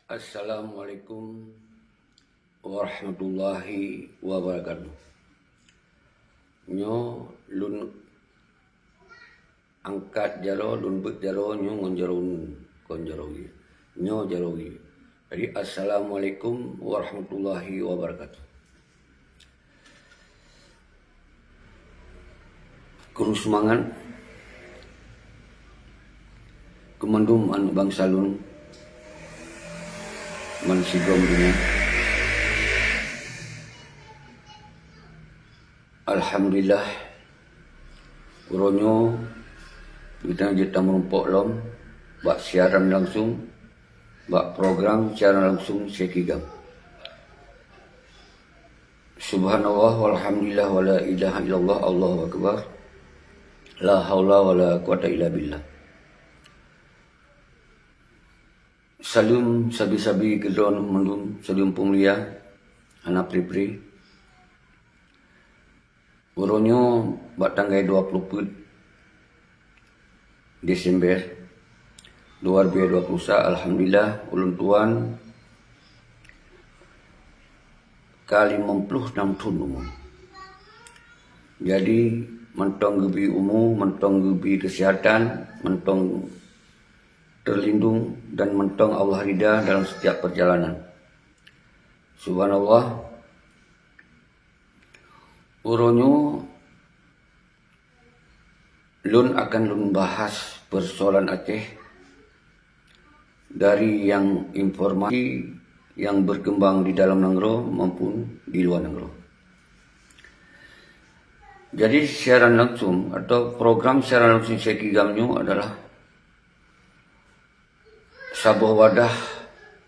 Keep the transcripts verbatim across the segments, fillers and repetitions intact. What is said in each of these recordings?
Assalamualaikum warahmatullahi wabarakatuh. Nyoe lôn angkat jaroe, lôn beuet jaroe nyoe ngon jaroe nu, kon jaroe ie. Nyoe jaroe ie. Jadi, assalamualaikum warahmatullahi wabarakatuh. Kru seumangat, keumandum aneuëk bansa lôn ban sigom donya. Alhamdulillah, uroe nyoe geutanyoe jeuet tameurumpok lom bak siaran langsung, bak program siaran langsung Syekh Kigam. Subhanallah, walhamdulillah, wala ilaha illallah, Allahu akbar. La haula wala quwata illa billah. Saleuem sabe-sabe keu droeneuh mandum, saleuem peumulia, hana pri-pri. Uroe nyoe bak tanggai dua ploh peuet Desember dua ribu dua puluh sa, alhamdulillah, ulôn tuan ka limong ploh nam thon umu. Jadi, mantong geubri umu, mantong geubri keuseuhatan, mantong teulindong dan mantong Allah rida dalam setiap perjalanan. Subhanallah, uroe nyoe lôn akan lôn bahas persoalan Aceh dari yang informasi yang berkembang di dalam nanggroe maupun di luar nanggroe. Jadi, siaran langsung atau program siaran langsung Syekh Kigam nyoe adalah saboh wadah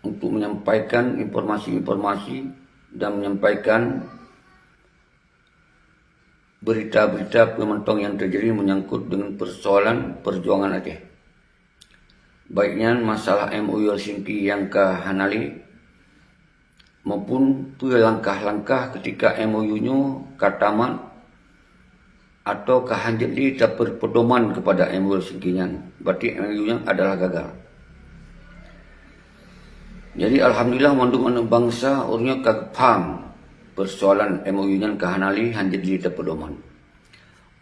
untuk menyampaikan informasi-informasi dan menyampaikan berita-berita peue mantong nyang teujadi menyangkut dengan persoalan perjuangan Aceh. Baik nyan masalah M O U Helsinki nyang ka hana lé, maupun peue langkah-langkah keutika M O U nyoe ka tamat atau ka hanjeuet lé tapeupedoman keupada M O U Helsinki nyan, berarti M O U nyan adalah gagal. Jadi, alhamdulillah, mandum aneuëk bansa ureuëng nyoe ka geupaham persoalan M O U nyan ka hana lé hanjeuet lé tapeudoman.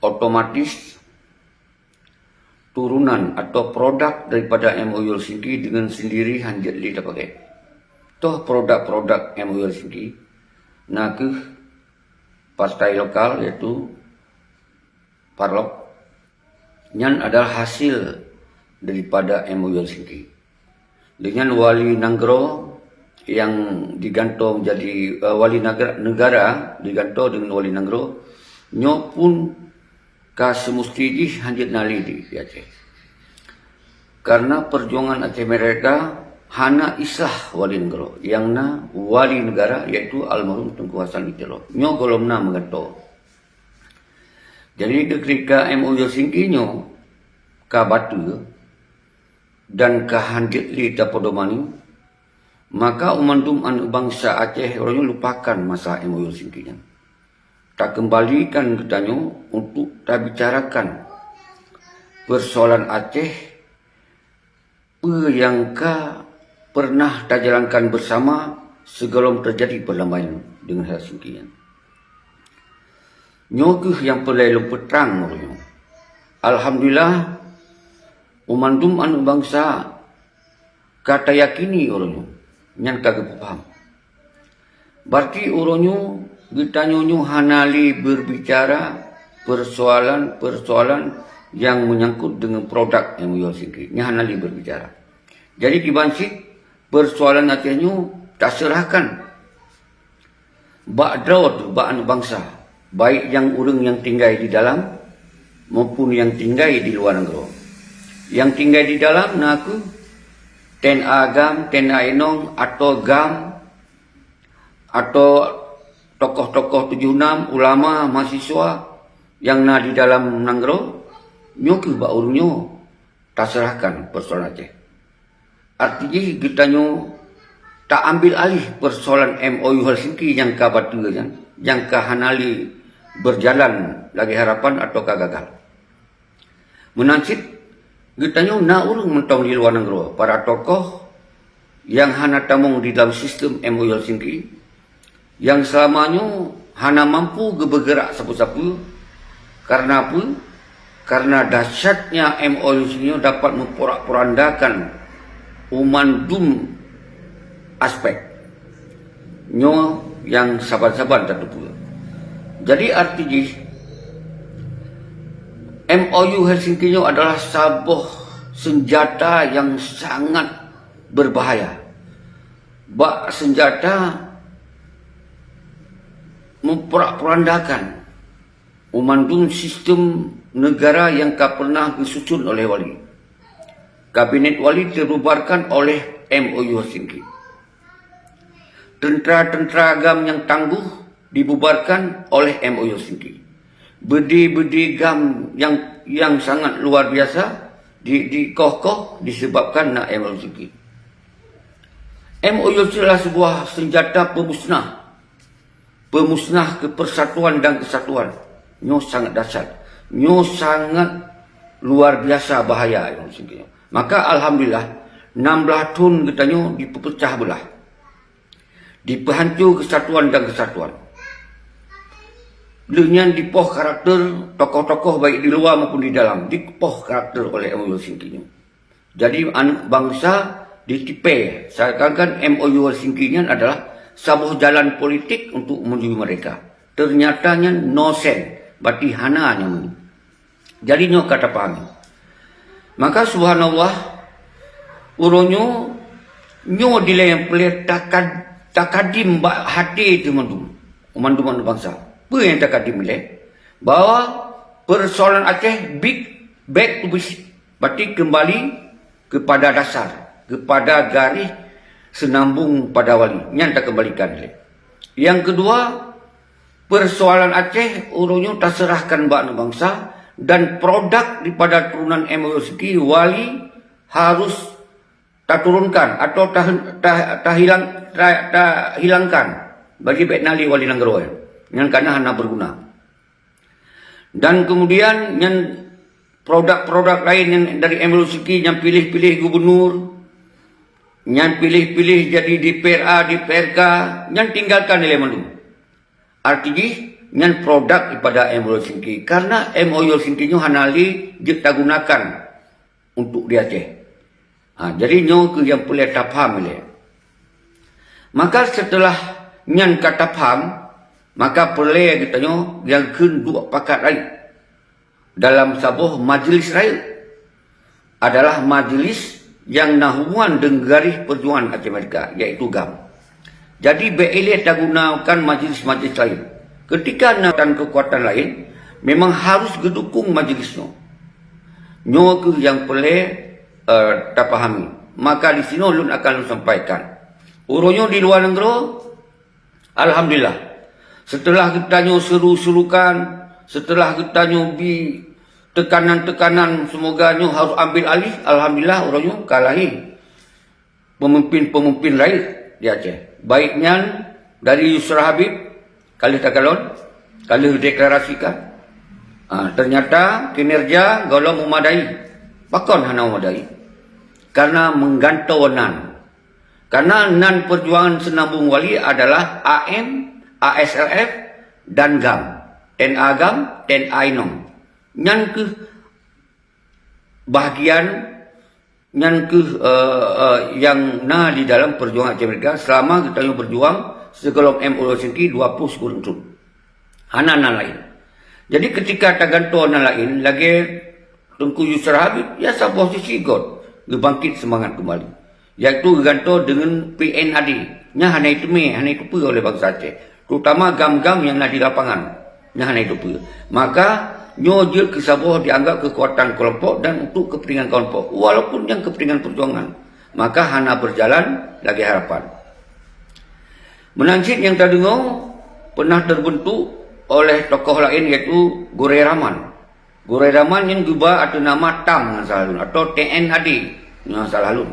Otomatis, turunan atau produk daripada M O U Helsinki dengan sendiri hanjeuet lé tapakai. Toh produk-produk M O U Helsinki na kheueh partai lokal, yaitu PARLOK. Nyan adalah hasil daripada M O U Helsinki. Dengan wali nanggroe yang digantoe menjadi, eh, wali nagra-, negara digantoe dengan wali nanggroe, nyoe pun ka seumusti jih hanjeuet na lé di, di Aceh. Karena perjuangan Aceh Merdeka hana islah wali nanggroe, yang na wali negara, yaitu almarhum Teungku Hasan Lutero. Nyoe gohlom na meugantoe. Jadi, ketika M O U Helsinki nyoe ka bateue dan ka hanjeuet lé tapeudomani, maka mandum aneuëk bansa Aceh uroe nyoe lupakan masa M O U Helsinki nyan. Takeumbalikan geutanyoe untuk tabicarakan persoalan Aceh, peue nyang ka pernah tajalankan bersama sigohlom teujadi perdamaian dengan Helsinki nyan. Nyoe kheueh nyang peureulée lôn peutrang uroe nyoe. Alhamdulillah, u mandum aneuëk bansa ka tayakini uroe nyoe, nyan ka geupeupaham. Berarti uroe nyoe geutanyoe nyoe hana lé berbicara persoalan-persoalan nyang menyangkut dengan produk M O U Helsinki. Nyan hana lé berbicara. Jadi, kiban cit persoalan Aceh nyoe taseurahkan bak droe teuh, bak aneuëk bansa, baik nyang ureuëng nyang tinggai di dalam maupun nyang tinggai di luwa nanggroe. Nyang tinggai di dalam na kheueh T N A GAM, T N A Inong, atau GAM, atau tokoh-tokoh tujoh nam, ulama, mahasiswa nyang na di dalam nanggroe, nyoe kheueh bak ureuëng nyoe taseurahkan persoalan Aceh. Arti jih geutanyoe taambil alih persoalan M O U Helsinki nyang ka bateue nyan, nyang ka hana lé berjalan lagée harapan atau ka gagal. Meunan cit, geutanyoe na ureuëng mantong di luwa nanggroe, para tokoh nyang hana tamong di dalam sistem M O U Helsinki, nyang seulama nyoe hana mampu geubeugerak sapeue-sapeue. Kareuna peue? Kareuna dahsyatnya M O U Helsinki nyoe dapat meuporak-porandakan u mandum aspek. Nyoe nyang saban-saban tateupeue. Jadi arti jih, M O U Helsinki nyoe adalah saboh seunjata nyang sangat beubahaya. Bak seunjata meuporak-porandakan u mandum sistem neugara nyang ka pernah geususun oleh wali. Kabinet wali dibubarkan oleh M O U Helsinki. Teuntra-teuntra GAM nyang tangguh dibubarkan oleh M O U Helsinki. Beudi-beudi GAM nyang, nyang sangat luar biasa di, dikoh-koh disebabkan na M O U Helsinki. M O U Helsinki adalah sebuah senjata pemusnah. Pemusnah keupersatuan dan kesatuan. Nyoe sangat dahsyat. Nyoe sangat luar biasa bahaya M O U Helsinki nyoe. Maka alhamdulillah, enam belas thon geutanyoe dipeupeucah beulah. Dipeuhanco kesatuan dan kesatuan. Lheueh nyan dipoh karakter tokoh-tokoh baik di luwa maupun di dalam, dipoh karakter oleh M O U Helsinki nyoe. Jadi aneuk bansa ditipée, seakan-akan M O U Helsinki nyan adalah saboh jalan politik untuk menuju mereka. Ternyata nyan no sense, berarti hana nyan. Jadi nyoe ka tapahami. Maka subhanallah, uroe nyoe, nyoe dilée nyang peureulée takad-, takadim bak até teuh mandum, mandum-mandum bansa. Peue nyang takadim ilée? Bahwa persoalan Aceh big, back to basic, berarti kembali kepada dasar, kepada garis senambung pada wali. Nyan takembalikan ilée. Nyang keudua, persoalan Aceh uroe nyoe taseurahkan bak aneuk bansa dan produk daripada turunan M O U Helsinki wali harus taturunkan atau tah-, tah-, tahilang-, ta-, tahilangkan bagi bèk na lé wali nanggroe. Nyan kana hana berguna. Dan kemudian nyan produk-produk laén nyang dari M O U Helsinki, nyang piléh-piléh gubernur, nyang piléh-piléh jadi D P R A, D P R K, nyan tinggalkan ilée mandum. Arti jih, nyan produk daripada M O U Helsinki. Karena M O U Helsinki nyoe hana lé jeuet tagunakan untuk di Aceh. Ha, jadi nyoe keuh nyang peureulée tapaham ilée. Maka seuteulah nyan ka tapaham, maka peureulée geutanyoe nyang kheun duek pakat rayeuk dalam saboh majlis rayeuk adalah majlis nyang na hubungan deungon garéh peujuangan Aceh Merdeka, yaitu GAM. Jadi, bèk ilée tagunakan majlis-majlis laén. Ketika na keukuatan-keukuatan laén, memang harus geudukong majlis nyoe. Nyoe keuh nyang peureulée, eh, tapahami. Maka di sinoe lôn akan lôn sampaikan. Uroe nyoe di luwa nanggroe, alhamdulillah. Seuteulah geutanyoe seuru-seurukan, seuteulah geutanyoe bi teukanan-teukanan, seumoga nyoe harôh ambil alih, alhamdulillah, uroe nyoe ka lahé peumimpin-peumimpin rayeuk di Aceh. Baik nyan dari Yusra Habib, ka lheueh takalon, ka lheueh deklarasikan. Ah, ternyata kinerja gohlom meumadai. Pakon hana meumadai? Karena meugantoe nan. Karena nan peujuangan seunambong wali adalah A M, A S L F, dan GAM. T N A GAM, T N A inong. Nyan keuh bahagian, nyan keuh, eh, eh, nyang na di dalam peujuangan Aceh Merdeka selama geutanyoe beujuang sigohlom M O U Helsinki dua ploh sikureueng thon. Hana nan laén. Jadi, ketika tagantoe nan laén, lagée Teungku Yusra Habib, ya saboh sisi göt geubangkit seumangat keumbali, yaitu geugantoe deungon P N A D. Nyan hana jiteumé, hana jiteupeue oleh bansa Aceh, terutama GAM-GAM nyang na di lapangan. Nyan hana jiteupeue. Maka, nyoe jeuet keu saboh dianggap keukuatan keulompok dan untuk keupeuntengan keulompok, walaupun nyan keupeuntengan peujuangan, maka hana beujalan lagée harapan. Meunan cit nyang tadeungoe peunah teubeuntuk oleh tokoh laén, yaitu Gurée Rahman. Gurée Rahman nyan geuba ateueh nama TAM ngon salah lôn, atawa T N A D ngon salah lôn.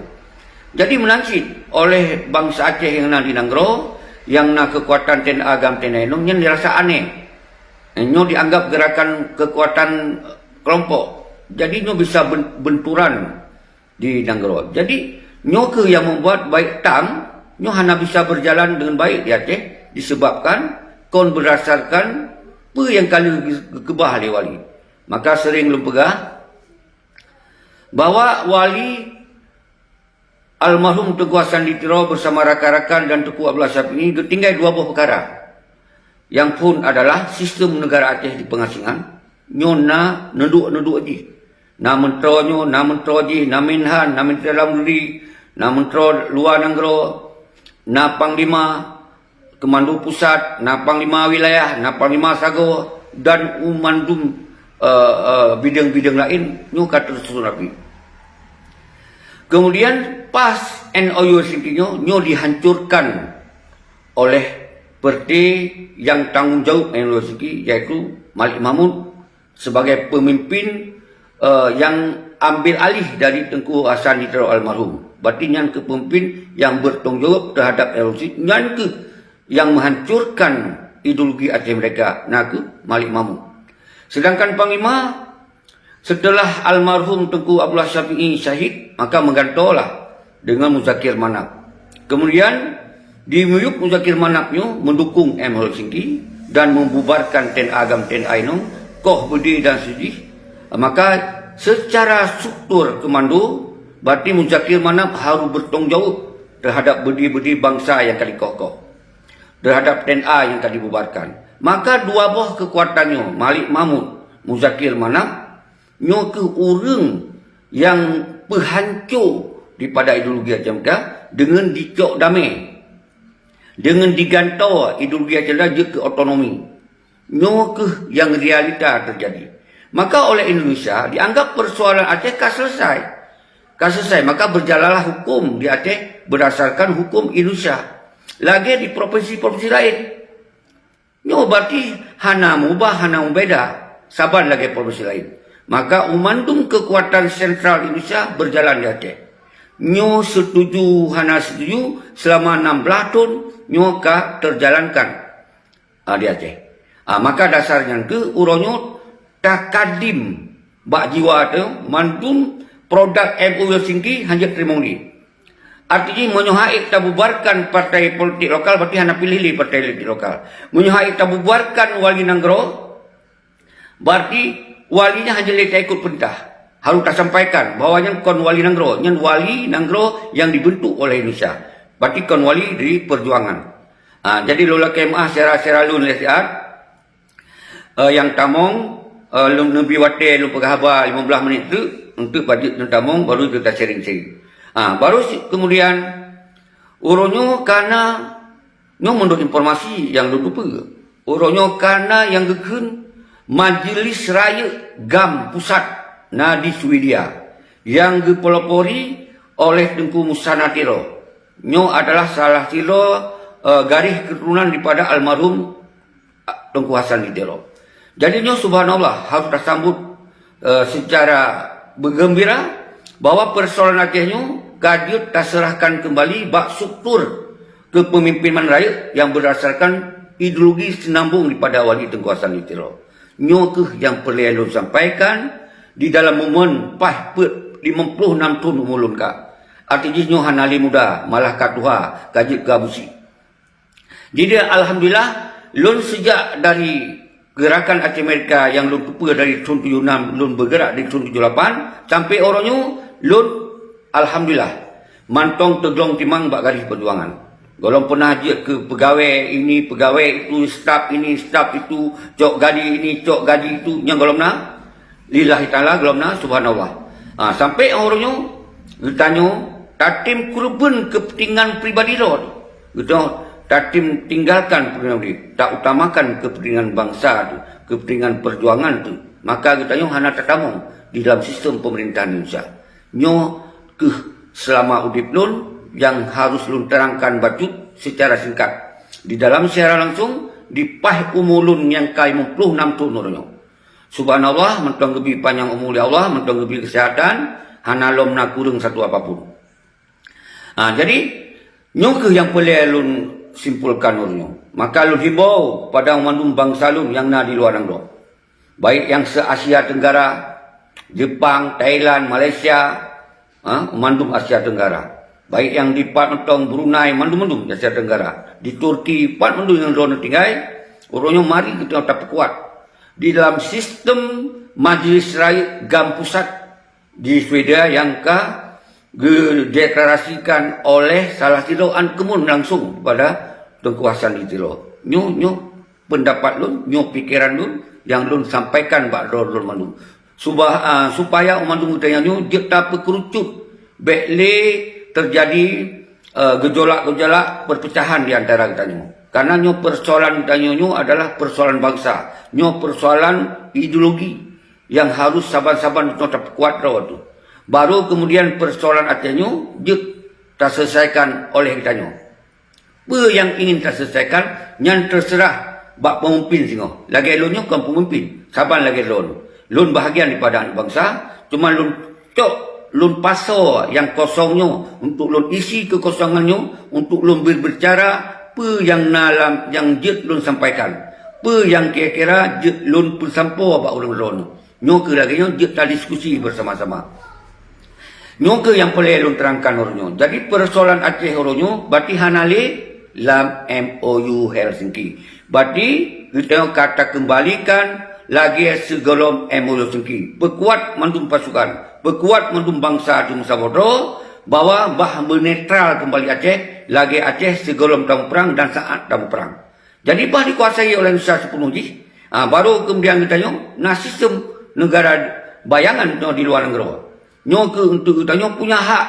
Jadi meunan cit oleh bansa Aceh nyang na di nanggroe, nyang na keukuatan T N A GAM T N A inong nyan dirasa aneh. Nyoe dianggap geurakan keukuatan keulompok. Jadi nyoe bisa ben-, beunturan di nanggroe. Jadi, Nyoe kheueh nyang membuat baik tam nyoe hana bisa berjalan dengan baik di Aceh, disebabkan kon berdasarkan peue nyang ka lheueh geukeubah lé wali. Maka sering lôn peugah bahwa wali almarhum Teungku Hasan di Tiro bersama rakan-rakan dan Teungku Abdullah Syafi'i geutinggai dua boh peukara. Nyang phon adalah sistem negara Aceh di pengasingan, nyoe na neuduek-neuduek jih. Na meuntroe nyoe, na meuntroe jih, na Menhan, na Menteri Dalam Negeri, na meuntroe luwa nanggroe, na panglima komando pusat, na panglima wilayah, na panglima sagoe, dan u mandum, eh, eh, bidang-bidang laén nyoe ka teususun rapi. Kemudian pas N O U Helsinki nyoe, nyoe dihancurkan oleh parti yang tanggung jawab N O U Helsinki, yaitu Malik Mahmud sebagai pemimpin, eh, yang ambil alih dari Teungku Hasan di Tiro almarhum. Berarti nyan kheueh pemimpin yang bertanggung jawab terhadap N O U Helsinki, nyan kheueh yang menghancurkan ideologi Aceh Merdeka, na kheueh Malik Mahmud. Sedangkan panglima, setelah almarhum Teungku Abdullah Syafi'i syahid, maka meugantolah dengan Muzakir Manaf. Kemudian, di miyueb Muzakir Manaf nyoe mendukung M Helsinki dan membubarkan T N A GAM T N A inong, koh beudé dan seudeh, maka secara struktur komando, berarti Muzakir Manaf harus bertanggung jawab terhadap beudé-beudé bansa nyang ka dikoh-koh, terhadap T N A nyang ka dibubarkan. Maka dua boh keukuatan nyoe, Malik Mahmud, Muzakir Manaf, nyoe kheueh ureuëng nyang peuhanco daripada ideologi Aceh Merdeka deungon dicok damé, deungon digantoe ideologi Aceh Merdeka jeuet keu otonomi. Nyoe kheueh nyang realita teujadi. Maka oleh Indonesia dianggap persoalan Aceh ka selesai. Ka selesai, maka berjalanlah hukum di Aceh berdasarkan hukum Indonesia. Lagée di provinsi-provinsi laén. Nyoe berarti hana mubah, hana mubeda, saban lagée provinsi laén. Maka u mandum keukuatan sentral Indonesia berjalan di Aceh. Nyoe setuju hana setuju, selama enam belas thon nyoe ka terjalankan, ah, di Aceh. Ah, maka dasar nyan kheueh uroe nyoe takadem bak jiwa teuh mandum produk M O U Helsinki hana jeuet teurimong lé. Artinya, meunyoe han ék tabubarkan partai politik lokal, berarti hana piléh lé partai politik lokal. Meunyoe han ék tabubarkan wali nanggroe, berarti wali nyan hana lé taikot peurintah. Harus tasampaikan bahwa nyan kon wali nanggroe, nyan wali nanggroe nyang dibentuk oleh Indonesia. Berarti kon wali dari perjuangan. Ha, jadi lôn lakée meu'ah syedara-syedara lôn lé siat. Eh, nyang tamong, eh, lôn neubi watée lôn peugah haba lima belas menit teuk, untuk bacut lôn tamong, baru kita sharing-sharing. Ha, baru si-, kemudian, uroe nyoe kana, nyoe menurut informasi nyang lôn teupeue, uroe nyoe kana nyang geukheun Majelis Rayeuk GAM Pusat na di Swedia, nyang geupelopori oleh Teungku Musa Natiro. Nyoe adalah salah sidroe, eh, garéh keuturonan daripada almarhum Teungku Hasan di Tiro. Jadi nyoe subhanallah harus tasambut, eh, secara bergembira bahwa persoalan Aceh nyoe ka jeuet taserahkan kembali bak struktur kepemimpinan rakyat yang berdasarkan ideologi senambung daripada Wali Teungku Hasan di Tiro. Nyoe kheueh nyang peureulée lôn sampaikan di dalam momen paih peuet limong ploh nam thon umu lôn ka. Arti jih nyoe hana lé muda, malah ka tuha, ka jeuet keu Abusyik. Jadi, alhamdulillah, lôn sejak dari gerakan Aceh Merdeka nyang lôn teupeue dari thon tujoh nam, lôn bergerak di thon tujoh lapan, sampai uroe nyoe, lôn, alhamdulillah, mantong teuglong timang bak garéh peujuangan. Gohlom peunah jeuet keu peugawée ini, peugawée itu, staf ini, staf itu, cok gaji ini, cok gaji itu, nyang gohlom na. Lillahi ta'ala, gohlom na, subhanallah. Ha, sampai uroe nyoe, geutanyoe tatem keureubeuen keupeuntengan pribadi droe. Geutanyoe tatem tinggalkan peuntengan diri, tautamakan keupeuntengan bansa tu, keupeuntengan peujuangan tu. Maka geutanyoe hana tatamong di dalam sistem peumeurintahan Indonesia. Nyoe kheueh seulama udeb lôn nyang harôh lôn terangkan bacut seucara singkat. Di dalam siaran langsung, di paih umu lôn nyang ka limong ploh nam thon uroe nyoe. Subhanallah, mantong geubri panyang umu lé Allah, mantong geubri keuseuhatan, hana lom na kureueng satu apapun. Ha, jadi, nyoe kheueh nyang peureulée lôn simpulkan uroe nyoe. Maka lôn himbau pada mandum bansa lôn nyang na di luwa nanggroe. Baik nyang se-Asia Tenggara, Jepang, Thailand, Malaysia, ha, mandum Asia Tenggara. Baik nyang di pat mantong Brunei, mandum-mandum di Asia Tenggara, di Turki, pat mandum nyang droeneuh tinggai, uroe nyoe mari geutanyoe tapeukuat di dalam sistem Majlis Rakyat GAM Pusat di Swedia nyang ka geudeklarasikan oleh salah sidroe Aneuëk Keumun langsung kepada Teungku Hasan di Tiro. Nyoe, nyoe pendapat lôn, nyoe pikeran lôn nyang lôn sampaikan bak droe lôn mandum. Suba-, ah, supaya mandum geutanyoe nyoe jeuet tapeukeurucut, bék lé teujadi, eh, geujohlak-geujohlak, perpecahan di antara geutanyoe. Karena nyoe persoalan geutanyoe nyoe adalah persoalan bangsa. Nyoe persoalan ideologi nyang harus saban-saban geutanyoe tapeukuat droe teuh. Baru kemudian persoalan Aceh nyoe jeuet taselesaikan oleh geutanyoe. Peue nyang ingin taselesaikan, nyan teuseurah bak peumimpin singoh. Lagée lôn nyoe kon peumimpin, saban lagée lôn. Lôn bahagian daripada aneuëk bansa, cuma lôn cok, lôn pasoe nyang kosong nyoe untuk lôn isi keukosongan nyoe, untuk lôn berbicara peue nyang na lam nyang jeuet lôn sampaikan, peue nyang kira-kira jeuet lôn peusampoe bak ureuëng droeneueh. Nyoe kheueh lagée nyoe jeuet tadiskusi bersama-sama. Nyoe kheueh nyang peureulée lôn terangkan uroe nyoe. Jadi, persoalan Aceh uroe nyoe berarti hana lé lam M O U Helsinki. Berarti geutanyoe ka takeumbalikan lagée sigohlom M O U Helsinki. Peukuat mandum pasukan, peukuat mandum bansa di meusaboh droe, bahwa bah meunetral keumbali Aceh, lagée Aceh sigohlom tamuprang dan saát tamuprang. Jadi, bah dikuasai oleh Indonesia sipeunoh jih, ha, baru kemudian geutanyoe na sistem negara bayangan nyoe di luwa nanggroe. Nyoe kheueh untuk geutanyoe punya hak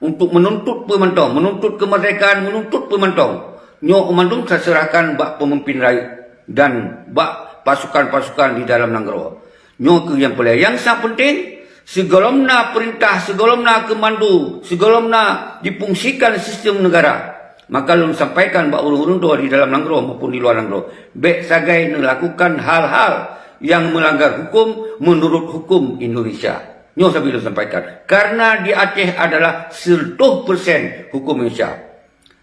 untuk menuntut peue mantong, menuntut kemerdekaan, menuntut peue mantong. Nyoe mandum taseurahkan bak peumimpin rayeuk dan bak pasukan-pasukan di dalam nanggroe. Nyoe kheueh nyang peureulée. Nyang sang peunteng, sigohlom na peurintah, sigohlom na keumando, sigohlom na difungsikan sistem negara, maka lôn sampaikan bak ureuëng-ureuëng droe di dalam nanggroe maupun di luwa nanggroe, bék sagai neulakukan hal-hal nyang meulanggar huköm meunurot huköm Indonesia. Nyoe sabe lôn sampaikan. Karena di Aceh adalah seratus persen huköm Indonesia.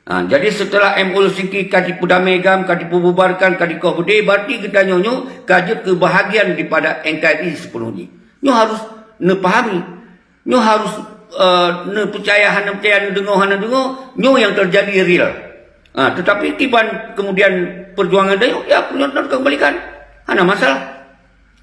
Ha, jadi, setelah M O U Helsinki ka dipeudamé GAM, ka dipeububarkan, ka dikoh beudé, berarti geutanyoe nyoe ka jeuet keu bahagian daripada N K R I sipeunoh jih. Nyoe harus neupahami. Nyoe harus, eh, neupeucaya hana peucaya, neudeungoe hana deungoe, nyoe nyang teujadi real. Ha, tetapi kiban kemudian perjuangan tanyoe, ya, perjuangan tanyoe kembalikan. Hana masalah.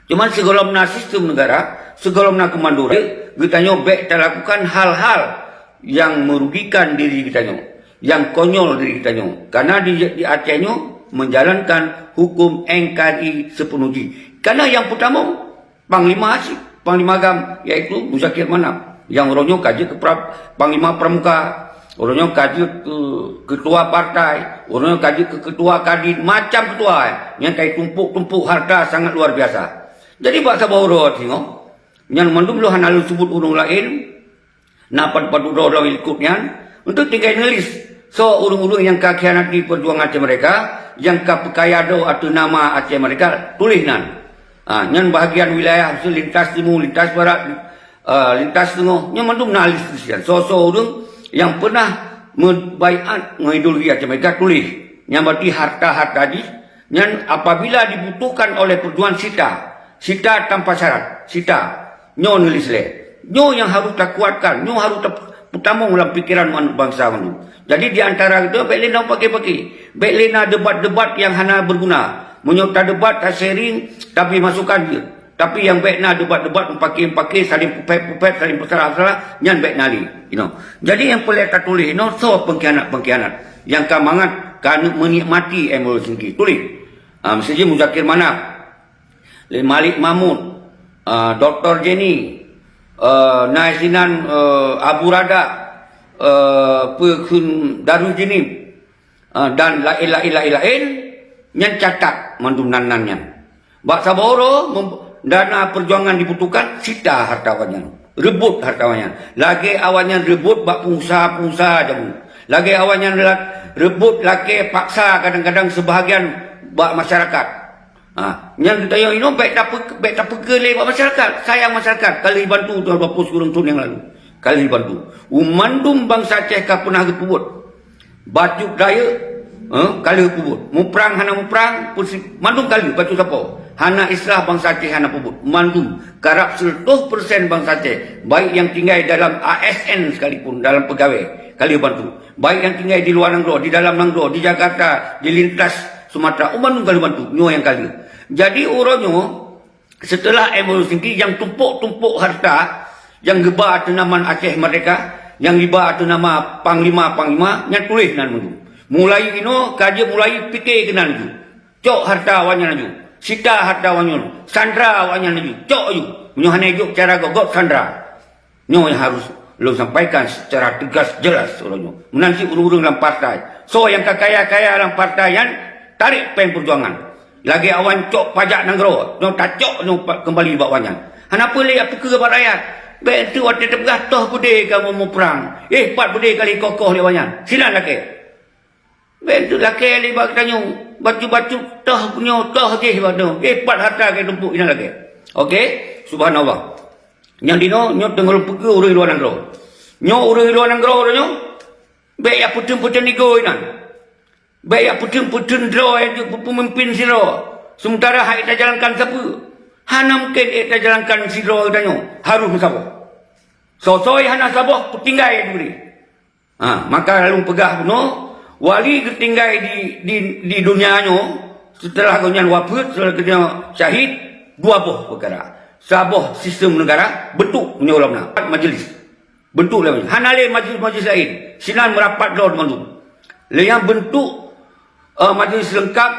Cuman sigohlom na sistem negara, sigohlom na keumando rayeuk, geutanyoe bék talakukan hal-hal nyang merugikan diri geutanyoe, nyang konyol diri geutanyoe. Karena di, di Aceh nyoe menjalankan huköm N K R I sipeunoh jih. Karena nyang peutamong Panglima Asyik, Panglima GAM, yaitu Muzakir Manaf. Nyang uroe nyoe ka jeuet keu pra-, Panglima Pramuka, uroe nyoe ka jeuet keu ketua partai, uroe nyoe ka jeuet keu ketua kadin, macam ketua, eh. Nyang ka jitumpôk-tumpôk harta sangat luar biasa. Jadi, bak saboh uroe singoh, nyan mandum lôn hana lôn sebut ureuëng laén, na pat-pat droe lom likot nyan, untuk tinggai neulis soe ureuëng-ureuëng nyang ka khianati perjuangan Aceh Merdeka, nyang ka peukaya droe ateueh nama Aceh Merdeka, tuléh nan. Ha, nyan bahagian wilayah lintas timu, lintas barat, eh, lintas teungoh, nyan mandum na list-list nyan. Soe-soe ureuëng nyang peunah meubaiat ngon ideologi Aceh Merdeka, tuléh. Nyan berarti harta-harta jih nyan apabila dibutuhkan oleh perjuangan sita, sita tanpa syarat, sita. Nyoe neulis lé. Nyoe nyang harus takuatkan, nyoe harus tapeutamong lam pikeran bansa mandum. Jadi, di antara geutanyoe bék lé na paké-paké, bék lé na debat-debat nyang hana beuguna. Meunyoe tadebat, ta-sharing, tabri masukan jeuet. Tapi nyang bék na debat-debat, meupaké-meupaké, saling peuphét-peuphét, saling peusalah-salah, nyan bék na lé. You know. Jadi, nyang peureulée tatuléh inoe, soe pengkhianat-pengkhianat nyang ka mangat ka meuneunikmati M O U Helsinki. Tuléh. Ah, miseujih Muzakir Manaf, lé Malik Mahmud, ah, Doktor Jenny, ah, na sinan, ah, Abu Rada, ah, peue kheun Darul Jenib, ah, dan laén-laén, laén-laén, nyan catat mandum nan-nan nyan. Bak saboh uroe mem-, dana perjuangan dibutuhkan, sita harta awaknyan, rebot harta awaknyan. Lagée awaknyan rebot bak pengusaha-pengusaha jameun. Lagée awaknyan la-, rebot lakée paksa kadang-kadang sebahagian bak masyarakat. Ha, nyan geutanyoe inoe bék tape-, bék tapeukeulée bak masyarakat. Sayang masyarakat, ka lheueh bantu dua puluh sikureueng thon nyang lalu. Ka lheueh bantu. Mandum bansa Aceh ka peunah geupeubuet. Bacut rayeuk, eh, ka lheueh peubuet. Muprang hana muprang, peusi-, mandum ka lheueh bacut sapo. Hana istilah bansa Aceh hana peubuet. Mandum. Karab seratus persen bansa Aceh. Baik nyang tinggai dalam A S N sekalipun, dalam peugawée. Ka lheueh bantu. Baik nyang tinggai di luwa nanggroe, di dalam nanggroe, di Jakarta, di lintas Sumatera, oh, bandum ka lheueh bantu. Nyoe nyang ka lheueh. Jadi, uroe nyoe, seuteulah M O U Helsinki nyang tumpôk-tumpôk hareuta nyang geuba ateueh nama Aceh Merdeka, nyang geuba ateueh nama panglima-panglima, nyan tuléh nan meunyoe. Mulai inoe, ka jeuet mulai pike keunan laju. Cok hareuta awaknyan laju. Sita hareuta awaknyan. Sandra awaknyan laju. Cok laju. Meunyoe hana jok cara göt-göt, sandra. Nyoe nyang harôh lôn sampaikan seucara teugas jeulaih uroe nyoe. Meunan cit ureuëng-ureuëng lam partai. Soe nyang ka kaya-kaya lam partai nyan, tarek péng peujuangan. Lagée awaknyan cok pajak nanggroe, nyoe tacok nyoe pa-, keumbali bak awaknyan. Hana peue lé jak peukeu bak rakyat. Bék enteuk watée teupeugah toh beudé kamoe muprang. Eh, pat beudé ka lheueh kokoh lé awaknyan. Sinan lakée. Bék enteuk lakée lé bak geutanyoe, bacut-bacut toh nyoe, toh jih bak nyoe. Eh, pat hareuta keu tumpôk inan lakée. Oke, subhanallah. Nyang dinoe, nyoe teungoh lôn peukeu ureuëng luwa nanggroe. Nyoe ureuëng luwa nanggroe uroe nyoe, bék jak peuteun-peuteun ego inan. Bék jak peuteun-peuteun droe nyang jeuet peumimpin sidroe. Seumeuntara han ék tajalankan sapeue. Hana mungken ék tajalankan sidroe geutanyoe. Harôh meusaboh. Soe-soe hana saboh, peutinggai dibri. Ha, maka lôn peugah bunoe, wali geutinggai di, di, di donya nyoe, seuteulah gobnyan wafeuet, seuteulah gobnyan syahid, dua boh peukara. Saboh sistem neugara, beuntuk meunyoe lom na. Empat majelis. Beuntuk lom. Hana lé majelis-majelis laén. Sinan meurapat droe mandum. Lé nyang beuntuk, eh, majelis leungkap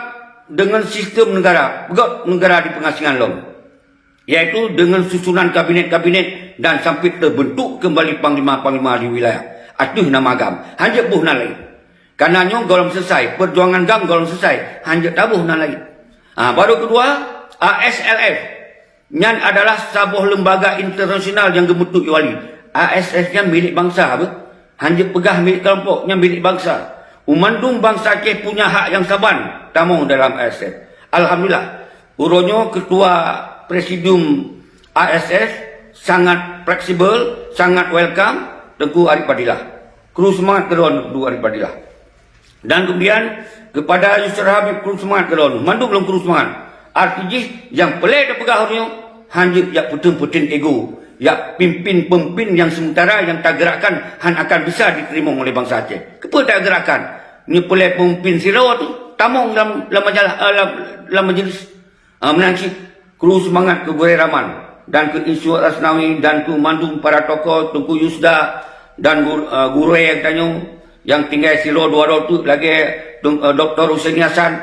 deungon sistem neugara. Peugöt neugara di peungasingan lom. Yaitu deungon susunan kabinet-kabinet dan sampai teubeuntuk keumbali panglima-panglima di wilayah ateueh nama GAM. Hanjeuet boh nan laén. Kareuna nyoe gohlom seusai, peujuangan GAM gohlom seusai, hanjeuet taboh nan laén. Ah, baru keudua, A S L F. Nyan adalah saboh leumbaga internasional nyang geumeutuek wali. A S L F nyan milék bansa, beuh. Hanjeuet peugah milék keulompok, nyan milék bansa. Mandum bansa Aceh punya hak nyang saban tamong dalam A S F. Alhamdulillah, uroe nyoe keutua presidium A S F sangat fleksibel, sangat welcome, Teungku Arif Fadilah. Kru seumangat keudroe Teungku Arif Fadilah. Dan kemudian, kepada Yusra Habib, kru seumangat keudroe, mandum lôn kru seumangat. Arti jih, nyang peureulée tapeugah uroe nyoe, hanjeuet jak peuteun-peuteun ego, jak pimpin-peumimpin nyang seumeuntara nyang tageurakkan han akan bisa jiteurimong oleh bansa Aceh. Keupeue tageurakkan? Nyoe peureulée peumimpin sidroe tu tamong lam, lam majalah, eh, lam, lam majelis. Ah, meunan cit, kru seumangat keu Gurée Rahman dan keu Insinyur Asnawi dan keu mandum para tokoh, Teungku Yusda dan gur-, ah, gurée geutanyoe nyang tinggai sidroe dua droe teuk lagée Teung-, ah, Doktor Husaini Hasan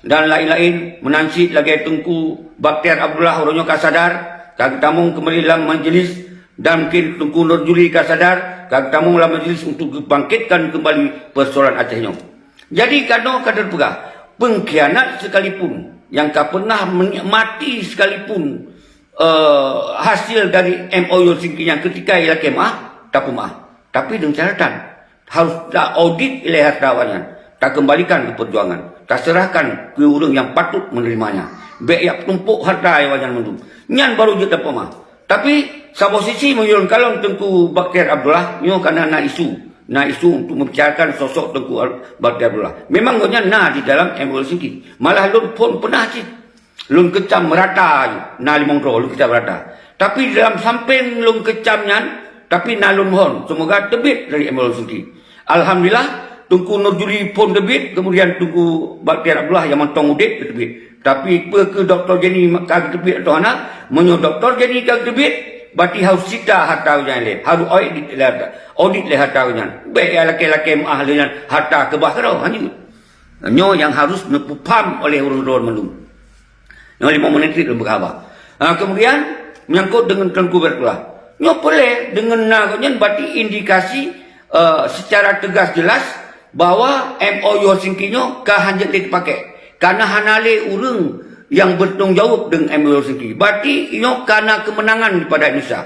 dan laén-laén, meunan cit lagée Teungku Bakhtiar Abdullah uroe nyoe ka sadar, ka geutamong keumbali lam majelis, dan mungken Teungku Nur Juli ka sadar, ka geutamong lam majelis untuk geubangkitkan keumbali peusoalan Aceh nyoe. Jadi, kanoe ka teupeugah, pengkhianat sekalipun, nyang ka pernah menikmati sekalipun, eh, hasil dari M O U Helsinki nyang ketika ilakée meuah, tapeumaah. Tapi dengan catatan, harus ta-audit ilée harta awaknyan, takeumbalikan keu peujuangan, taseurahkan keu ureuëng nyang patut meunerimanya. Bék jak peutumpôk harta awaknyan mandum. Nyan baru jeuet tapeumaah. Tapi, saboh sisi meunyoe lôn kalon Teungku Bakhtiar Abdullah, nyoe kana na isu. Na isu untuk membicarakan sosok Teungku Al-, Bakhtiar Abdullah. Memang gobnyan na di dalam M O U Helsinki. Malah lôn phon peunah cit. Lôn keucam meurata, na limong droe lôn keucam meurata. Tapi dalam sampéng lôn keucam nyan, tapi na lôn mohon, semoga teubiet dari M O U Helsinki. Alhamdulillah, Teungku Nur Juli phon teubiet, kemudian Teungku Bakhtiar Abdullah nyang mantong udeb teubiet. Tapi peu keu Doktor Jenny ka geuteubiet atau hana? Meunyoe Doktor Jenny ka geuteubiet, berarti harus sita harta gobnyan lé, harus audit lé harta, audit lé harta gobnyan. Bék jak lakée-lakée meuah lé nyan harta keubah keudroe, hanjeuet. Nyoe nyang harus neupeupham oleh ureuëng droe mandum. Nyoe limong menit lôn peugah haba. Ha, kemudian, menyangkut dengan Teungku Bakhtiar Abdullah. Nyoe peureulée dengan na gobnyan berarti indikasi, eh, secara tegas jelas bahwa M O U Helsinki nyoe ka hanjeuet lé teupaké. Kana hana lé ureuëng nyang bertanggung jawab dengan M O U Helsinki. Berarti nyoe kana keumeunangan daripada Indonesia.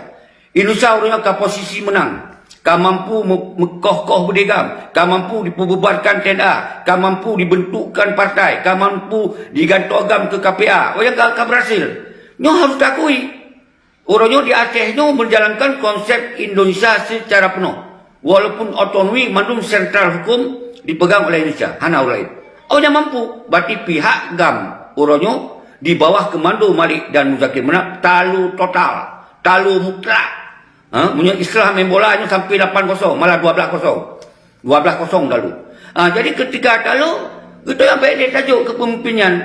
Indonesia uroe nyoe ka posisi meunang, ka mampu me-, meukoh-koh beudé GAM, ka mampu dipeububarkan T N A, ka mampu dibentukkan partai, ka mampu digantoe GAM keu K P A. Oh, nyang ka, ka berhasil. Nyoe harus takui. Uroe nyoe di Aceh nyoe menjalankan konsep Indonesia secara penuh. Walaupun otonomi mandum sentral hukum dipegang oleh Indonesia, hana ureuëng laén. Oh, nyang mampu, berarti pihak GAM uroe nyoe di bawah komando Malik dan Muzakir Manaf talu total, talu mutlak. Ha, meunyoe istilah main bola nyoe sampai lapan kosong, malah dua belas kosong. Dua belas kosong talu. Ah, jadi ketika talu, kita yang baik dia tajuk ke pemimpin nyan.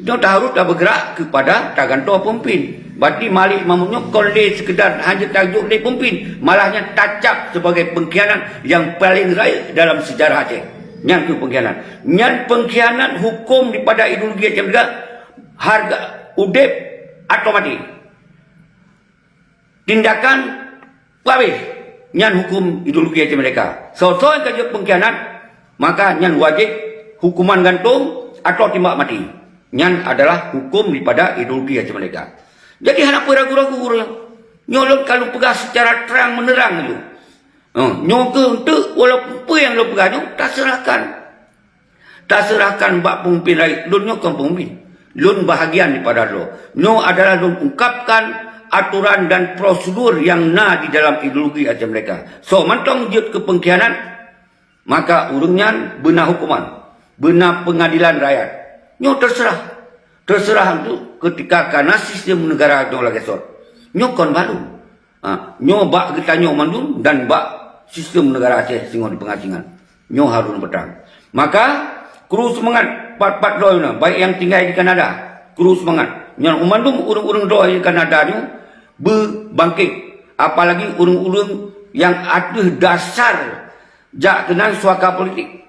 Nyoe ta harus ta bergerak kepada tagantoe pemimpin. Berarti Malik Mahmud nyoe kon lé sekedar hanya tajuk lé pemimpin, malah nyan tacap sebagai pengkhianat yang paling rayeuk dalam sejarah Aceh. Nyan tu pengkhianat. Nyan pengkhianat hukum daripada ideologi Aceh Merdeka, harga udeb atau mati. Tindakan peuhabéh, nyan hukum ideologi Aceh Merdeka. Soe-soe nyang ka jeuet pengkhianat, maka nyan wajéb hukuman gantung atau timbak mati. Nyan adalah hukum daripada ideologi Aceh Merdeka. Jadi hana peue ragu-ragu ureuëng. Nyoe lôn ka lôn peugah secara terang menerang laju. Huh, nyoe keuh enteuk walaupun peue nyang lôn peugah nyoe taserahkan. Taserahkan bak pemimpin rakyat. Lôn nyoe kon pemimpin. Lôn bahagian daripada droe. Nyoe adalah lôn ungkapkan aturan dan prosedur yang na di dalam ideologi Aceh Merdeka. Soe mantong jeuet keu pengkhianat, maka ureuëng nyan beuna hukuman, beuna pengadilan rakyat. Nyoe terserah. Terserah untuk ketika kana sistem negara nyoe lagée sot. Nyoe kon baru. Ha, nyoe bak geutanyoe mandum dan bak sistem negara Aceh singoh di peungasingan. Nyoe harun peutang. Maka, kru seumangat pat-pat droe na, baik nyang tinggai di Kanada, kru seumangat. Nyan mandum ureuëng-ureuëng droe di Kanada nyoe beubangkét, apalagi ureuëng-ureuëng nyang ateueh dasar jak keunan suaka politik.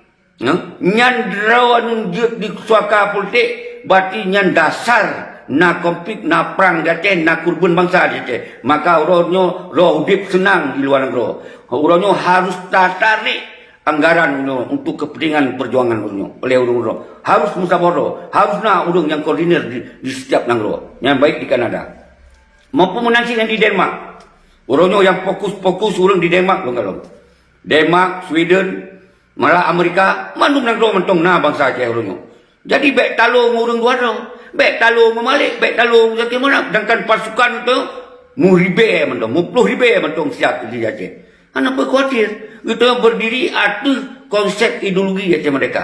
Nyan droeneuh jeuet di suaka politik, berarti nyan dasar na konflik, na prang di Aceh, na keureubeuen bansa di Aceh. Maka uroe nyoe droe udeb seunang di luwa nanggroe. Uroe nyoe harus tatarék anggaran nyoe untuk kepentingan perjuangan uroe nyoe oleh ureuëng droe. Harus meusaboh droe, harus na ureuëng nyang koordinir di, di setiap nanggroe. Nyang baik di Kanada maupun meunasib nyang di Denmark. Uroe nyoe nyang fokus-fokus ureuëng di Denmark lôn kalon. Denmark, Sweden, malah Amerika, mandum nanggroe mantong na bansa Aceh uroe nyoe. Jadi bék talo ngon ureuëng luwa droe, bék talo ngon Malik, bék talo ngon Zaki Manaf, sedangkan pasukan tu meuribée mantong, meuploh ribée mantong siap di Aceh. Hana peue khawatir, geutanyoe berdiri ateueh konsep ideologi Aceh Merdeka.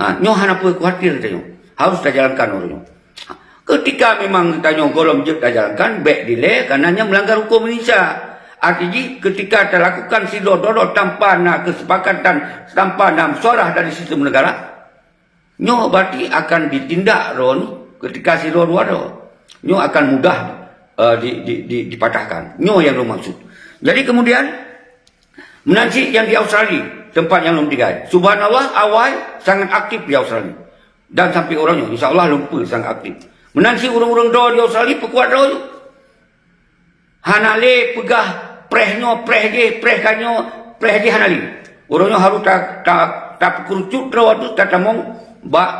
Ha, nyoe hana peue khawatir geutanyoe. Harus tajalankan uroe nyoe. Ketika memang geutanyoe gohlom jeuet tajalankan, bék dilée, karena nyan melanggar hukum Indonesia. Arti jih, ketika talakukan sidroe-droe tanpa na kesepakatan, tanpa na musyawarah dari sistem negara, nyoe berarti akan ditindak droe nyoe ketika sidroe-droe. Nyoe akan mudah, eh, di, di, di, dipatahkan. Nyoe yang lôn maksud. Jadi kemudian, meunan cit nyang di Australia, tempat nyang lôn tinggai. Subhanallah, awai sangat aktif di Australia. Dan sampai uroe nyoe, insya Allah lôn peue sangat aktif. Meunan cit ureuëng-ureuëng droe di Australia peukuat droe. Hana lé peugah preh nyoe, preh jih, preh ka nyoe, preh jih hana lé. Uroe nyoe harôh ta, ta, tapeukerucut droe teuh tatamong bak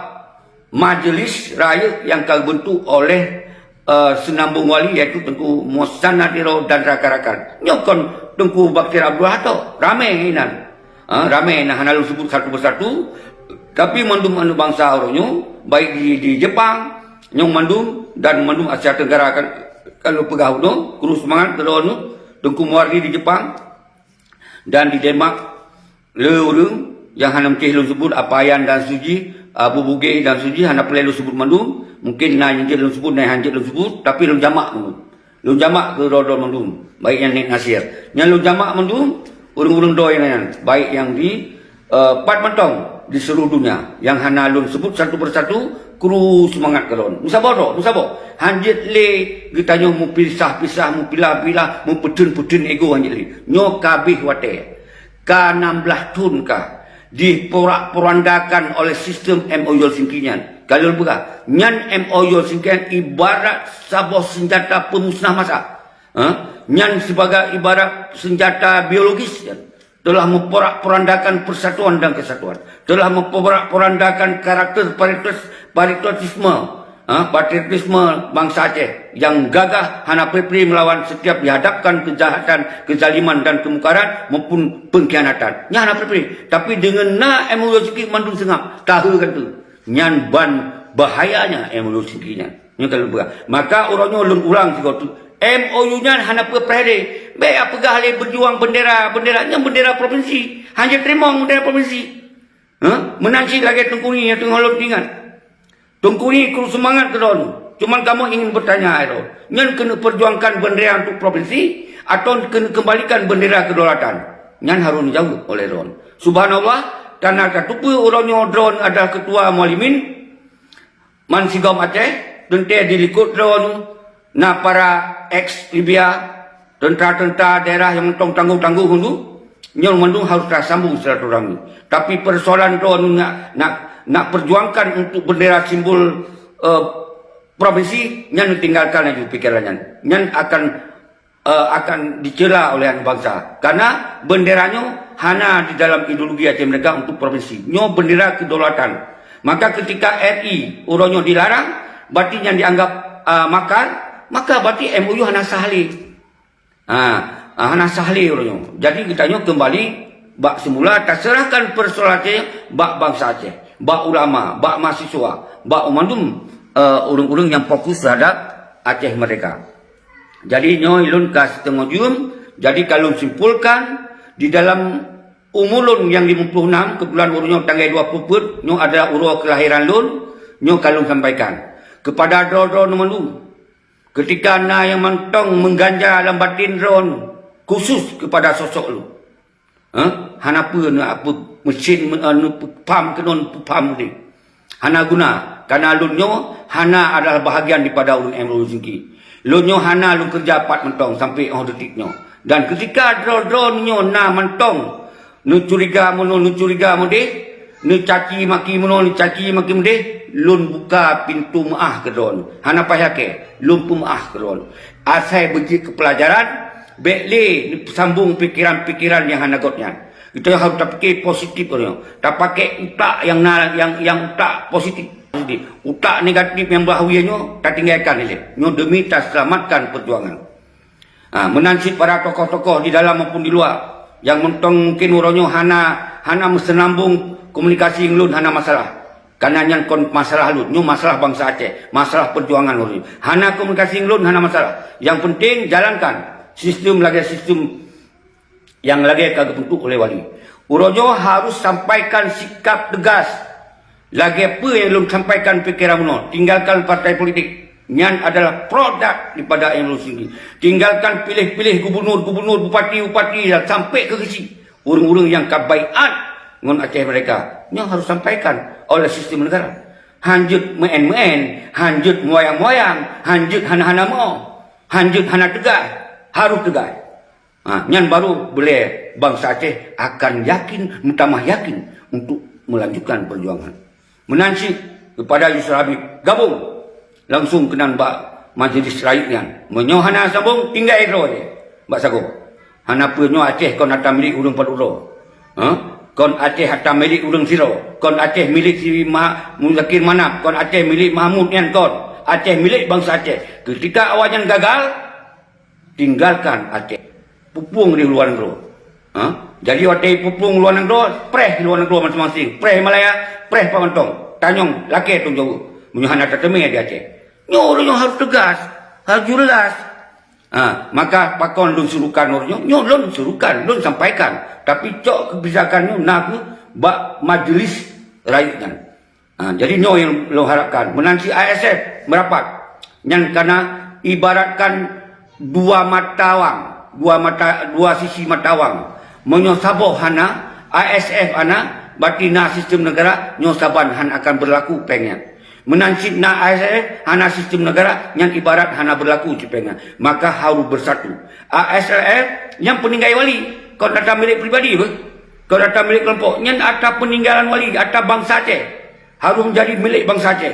majelis rayeuk nyang ka geubeuntuk oleh, eh, seunambong wali, yaitu Teungku Muhsin Nadiro dan rakan-rakan. Nyoe kon Teungku Baktir Abdullah tok, ramé inan. Ha, ramé inan hana lôn sebut satu persatu, tapi mandum aneuk bansa uroe nyoe, baik di, di Jepang, nyoe mandum dan mandum Asia Tenggara kan, kalau peugah uroe nyoe, kru seumangat keudroe nyoe, Teungku Muwardi di Jepang, dan di Denmark, le ureuëng nyang hana meusti lôn sebut, Apayan dan Suji, Abu Bugeh dan Suji, hana peureulée lôn sebut mandum. Mungkin na nyang jeuet lôn sebut, na nyang hana jeuet lôn sebut, tapi lôn jamak mandum. Lôn jamak keu droe-droe mandum, baik nyang Nik Nasir. Nyang lôn jamak mandum, ureuëng-ureuëng droe nyan, baik nyang di, eh, pat mantong di seluruh dunia, nyang hana lôn sebut satu persatu, kru seumangat keudroe. Meusaboh droe, meusaboh. Hanjeuet lé geutanyoe meupisah-pisah, meupilah-pilah, meupeuteun-peuteun ego hanjeuet lé. Nyoe ka abéh watée. Ka nam blaih thon ka diporak-porandakan oleh sistem M O U Helsinki nyan. Ka lôn peugah, nyan M O U Helsinki nyan ibarat saboh seunjata peumusnah masa. Ha? Nyan sibagai ibarat seunjata biologis nyan. Telah memporak-porandakan persatuan dan kesatuan, telah memporak-porandakan karakter paritas-, patriotisme, ha, patriotisme bansa Aceh yang gagah hana pri-pri melawan setiap dihadapkan kejahatan, kezaliman dan kemungkaran maupun pengkhianatan. Nyan hana pri-pri. Tapi deungon na M O U Helsinki mandum seungab, tahe kan tu. Nyan ban bahayanya M O U Helsinki nyan. Nyoe ka lôn peugah. Maka uroe nyoe lôn ulang sigoe teuk. M O U nyan hana peue preh lé. Bék peugah lé berjuang bendera, bendera nyan bendera provinsi. Hana teurimong bendera provinsi. Hah? Meunan cit lagée Teungku Ni nyang teungoh lôn ingat. Teungku Ni kru seumangat keudroe. Cuman kamoe ingin bertanya droe. Nyan keuneuk perjuangkan bendera untuk provinsi atau keuneuk kembalikan bendera kedaulatan? Nyan harôh jaweueb oleh droe. Subhanallah, kana tateupeue uroe nyoe droeneuh adalah ketua Mualimin, man sigom Aceh, teuntée di likot droeneuh na para eks Libya, teuntra-teuntra daerah nyang mantong tanggoh-tanggoh dulu, nyoe mandum harôh tasambong silaturahmi. Tapi peusoalan droeneuh nak, nak, nak peujuangkan untuk bendera simbol, eh, provinsi, nyan tinggalkan laju pikiran nyan. Nyan akan eh, akan dicela oleh aneuk bansa. Karena bendera nyoe hana di dalam ideologi Aceh Merdeka untuk provinsi. Nyoe bendera kedaulatan. Maka ketika R I uroe nyoe dilarang, berarti nyan dianggap, eh, makar, maka berarti M O U hana sah lé. Ha, hana sah lé uroe nyoe. Jadi geutanyoe kembali bak semula, taserahkan peusoalan Aceh bak bansa Aceh, bak ulama, bak mahasiswa, bak mandum, eh, ureuëng-ureuëng nyang fokus terhadap Aceh Merdeka. Jadi nyoe lôn ka siteungoh jeuem, jadi ka lôn simpulkan, di dalam umu lôn nyang limong ploh nam, keubeutulan uroe nyoe tanggai dua ploh peuet, nyoe adalah uroe keulahiran lôn, nyoe ka lôn sampaikan keupada droe-droe nyoe mandum. Keutika na nyang mantong meuganja lam baten droe, khusus keupada sosok lôn. Hah? Hana peue neuapeue meusin, meu-, anu, peupham keunoe, peupham keudeh. Hana guna, karena lôn nyoe hana adalah bahagian daripada ureuëng M Rul Zingki. Lôn nyoe hana lôn keureuja pat mantong sampai óh detik nyoe. Dan keutika droe-droe nyoe na mantong neucuriga meunoe, neucuriga meudeh, neucaci maki meunoe, neucaci maki meudeh, lôn buka pintoe meuáh keu droe. Hana payah kée, lôn peumeuáh keu droe. Asai beujeuet keu peulajaran, bék lé neusambong pikeran-pikeran nyang hana göt nyan. Geutanyoe harôh tapike positif uroe nyoe. Tapakée utak nyang na, nyang, nyang utak positif. Utak negatif nyang bahawia nyoe tatinggalkan ilée. Nyoe demi taseulamatkan peujuangan. Ha, meunan cit para tokoh-tokoh di dalam maupun di luwa nyang mantong mungken uroe nyoe hana, hana meuseunambong komunikasi ngon lôn, hana masalah. Karena nyan kon masalah lôn, nyoe masalah bansa Aceh, masalah peujuangan lôn. Hana komunikasi ngon lôn, hana masalah. Nyang penting jalankan sistem lagée sistem nyang lagée ka geubentuk oleh wali. Uroe nyoe harôh sampaikan sikap teugas lagée peue nyang lôn sampaikan pikeran meunoe, tinggalkan partai politik. Nyan adalah produk daripada M Rul Zingki. Tinggalkan piléh-piléh gubunur-gubunur, bupati-bupati dan sampai keu geuchik ureuëng-ureuëng nyang ka baiat ngon Aceh Merdeka. Nyoe harôh sampaikan oleh sistem negara. Hanjeuet meuén-meuén, hanjeuet meuwayang-wayang, hanjeuet hana-hana meuoh, hanjeuet hana teugas, harôh teugas. Ha, nyan baru beulée bansa Aceh akan yakin, meutamah yakin untuk melanjutkan peujuangan. Meunan cit keupada Yusra Habib, gabong langsung keunan bak majelis rayeuk nyan. Meunyoe hana sambong, tinggai droe bak sagoe. Hana peue nyoe Aceh kon atra milék ureuëng padub droe. Ha? Kon Aceh atra milék ureuëng sidroe. Kon Aceh milék si Ma-, Muzakir Manaf. Kon Aceh milék Mahmud nyan kon. Aceh milék bansa Aceh. Keutika awaknyan gagal, tinggalkan Aceh. Peupueng di luwa nanggroe. Ha? Jadi watée peupueng luwa nanggroe, preh luwa nanggroe maséng-maséng. Preh Malaya, preh Pak Mantong. Tanyong lakée tong jaweueb. Meunyoe hana tateumé di Aceh. Nyoe ureuëng nyoe harôh teugas, harôh jeulaih. Ha, maka pakon lôn surukan ureuëng nyoe? Nyoe lôn surukan, lôn sampaikan. Tapi cok keubijakan nyoe na kheueh bak majelis rayeuk nyan. Ha, jadi nyoe nyang lôn harapkan. Meunan cit I S F meurapat. Nyan kana ibaratkan dua mata wang, dua mata, dua sisi mata wang. Meunyoe saboh hana, I S F hana, berarti na sistem negara, nyoe saban hana akan berlaku péng nyan. Meunan cit na I S F hana sistem negara, nyan ibarat hana berlaku cit péng nyan. Maka harôh beusatu. I S F nyang peuninggai wali, kon atra milék pribadi beuh. Kon atra milék keulompok, nyan atra peuninggalan wali, atra bansa Aceh. Harôh menjadi milék bansa Aceh.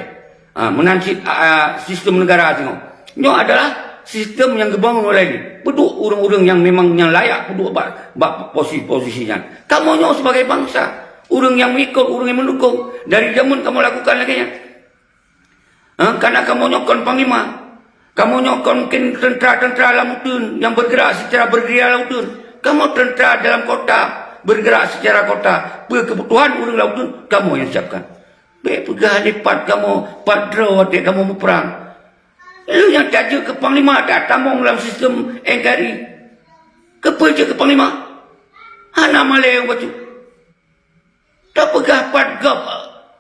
Ha, meunan cit, a, sistem negara singoh. Nyoe adalah sistem nyang geubangun oleh lé. Peuduek ureuëng-ureuëng nyang memang nyang layak peuduek bak, bak posisi-posisi nyan. Kamoe nyoe sebagai bansa, ureuëng nyang mengikut, ureuëng nyang mendukung, dari jameun kamoe lakukan lagée nyan. Ha, karena kamoe nyoe kon panglima. Kamoe nyoe kon mungkin tentara-tentara lam uteuen nyang bergerak secara bergerilya lam uteuen. Kamoe tentara dalam kota, bergerak secara kota. Peue kebutuhan ureuëng lam uteuen, kamoe nyang siapkan. Bék peugah lé pat kamoe, pat droe watée kamoe muprang. Lheueh nyan tajeuet keu panglima, tatamong lam sistem N K R I. Keupeue jeuet keu panglima? Hana malée bacut. Tapeugah pat gob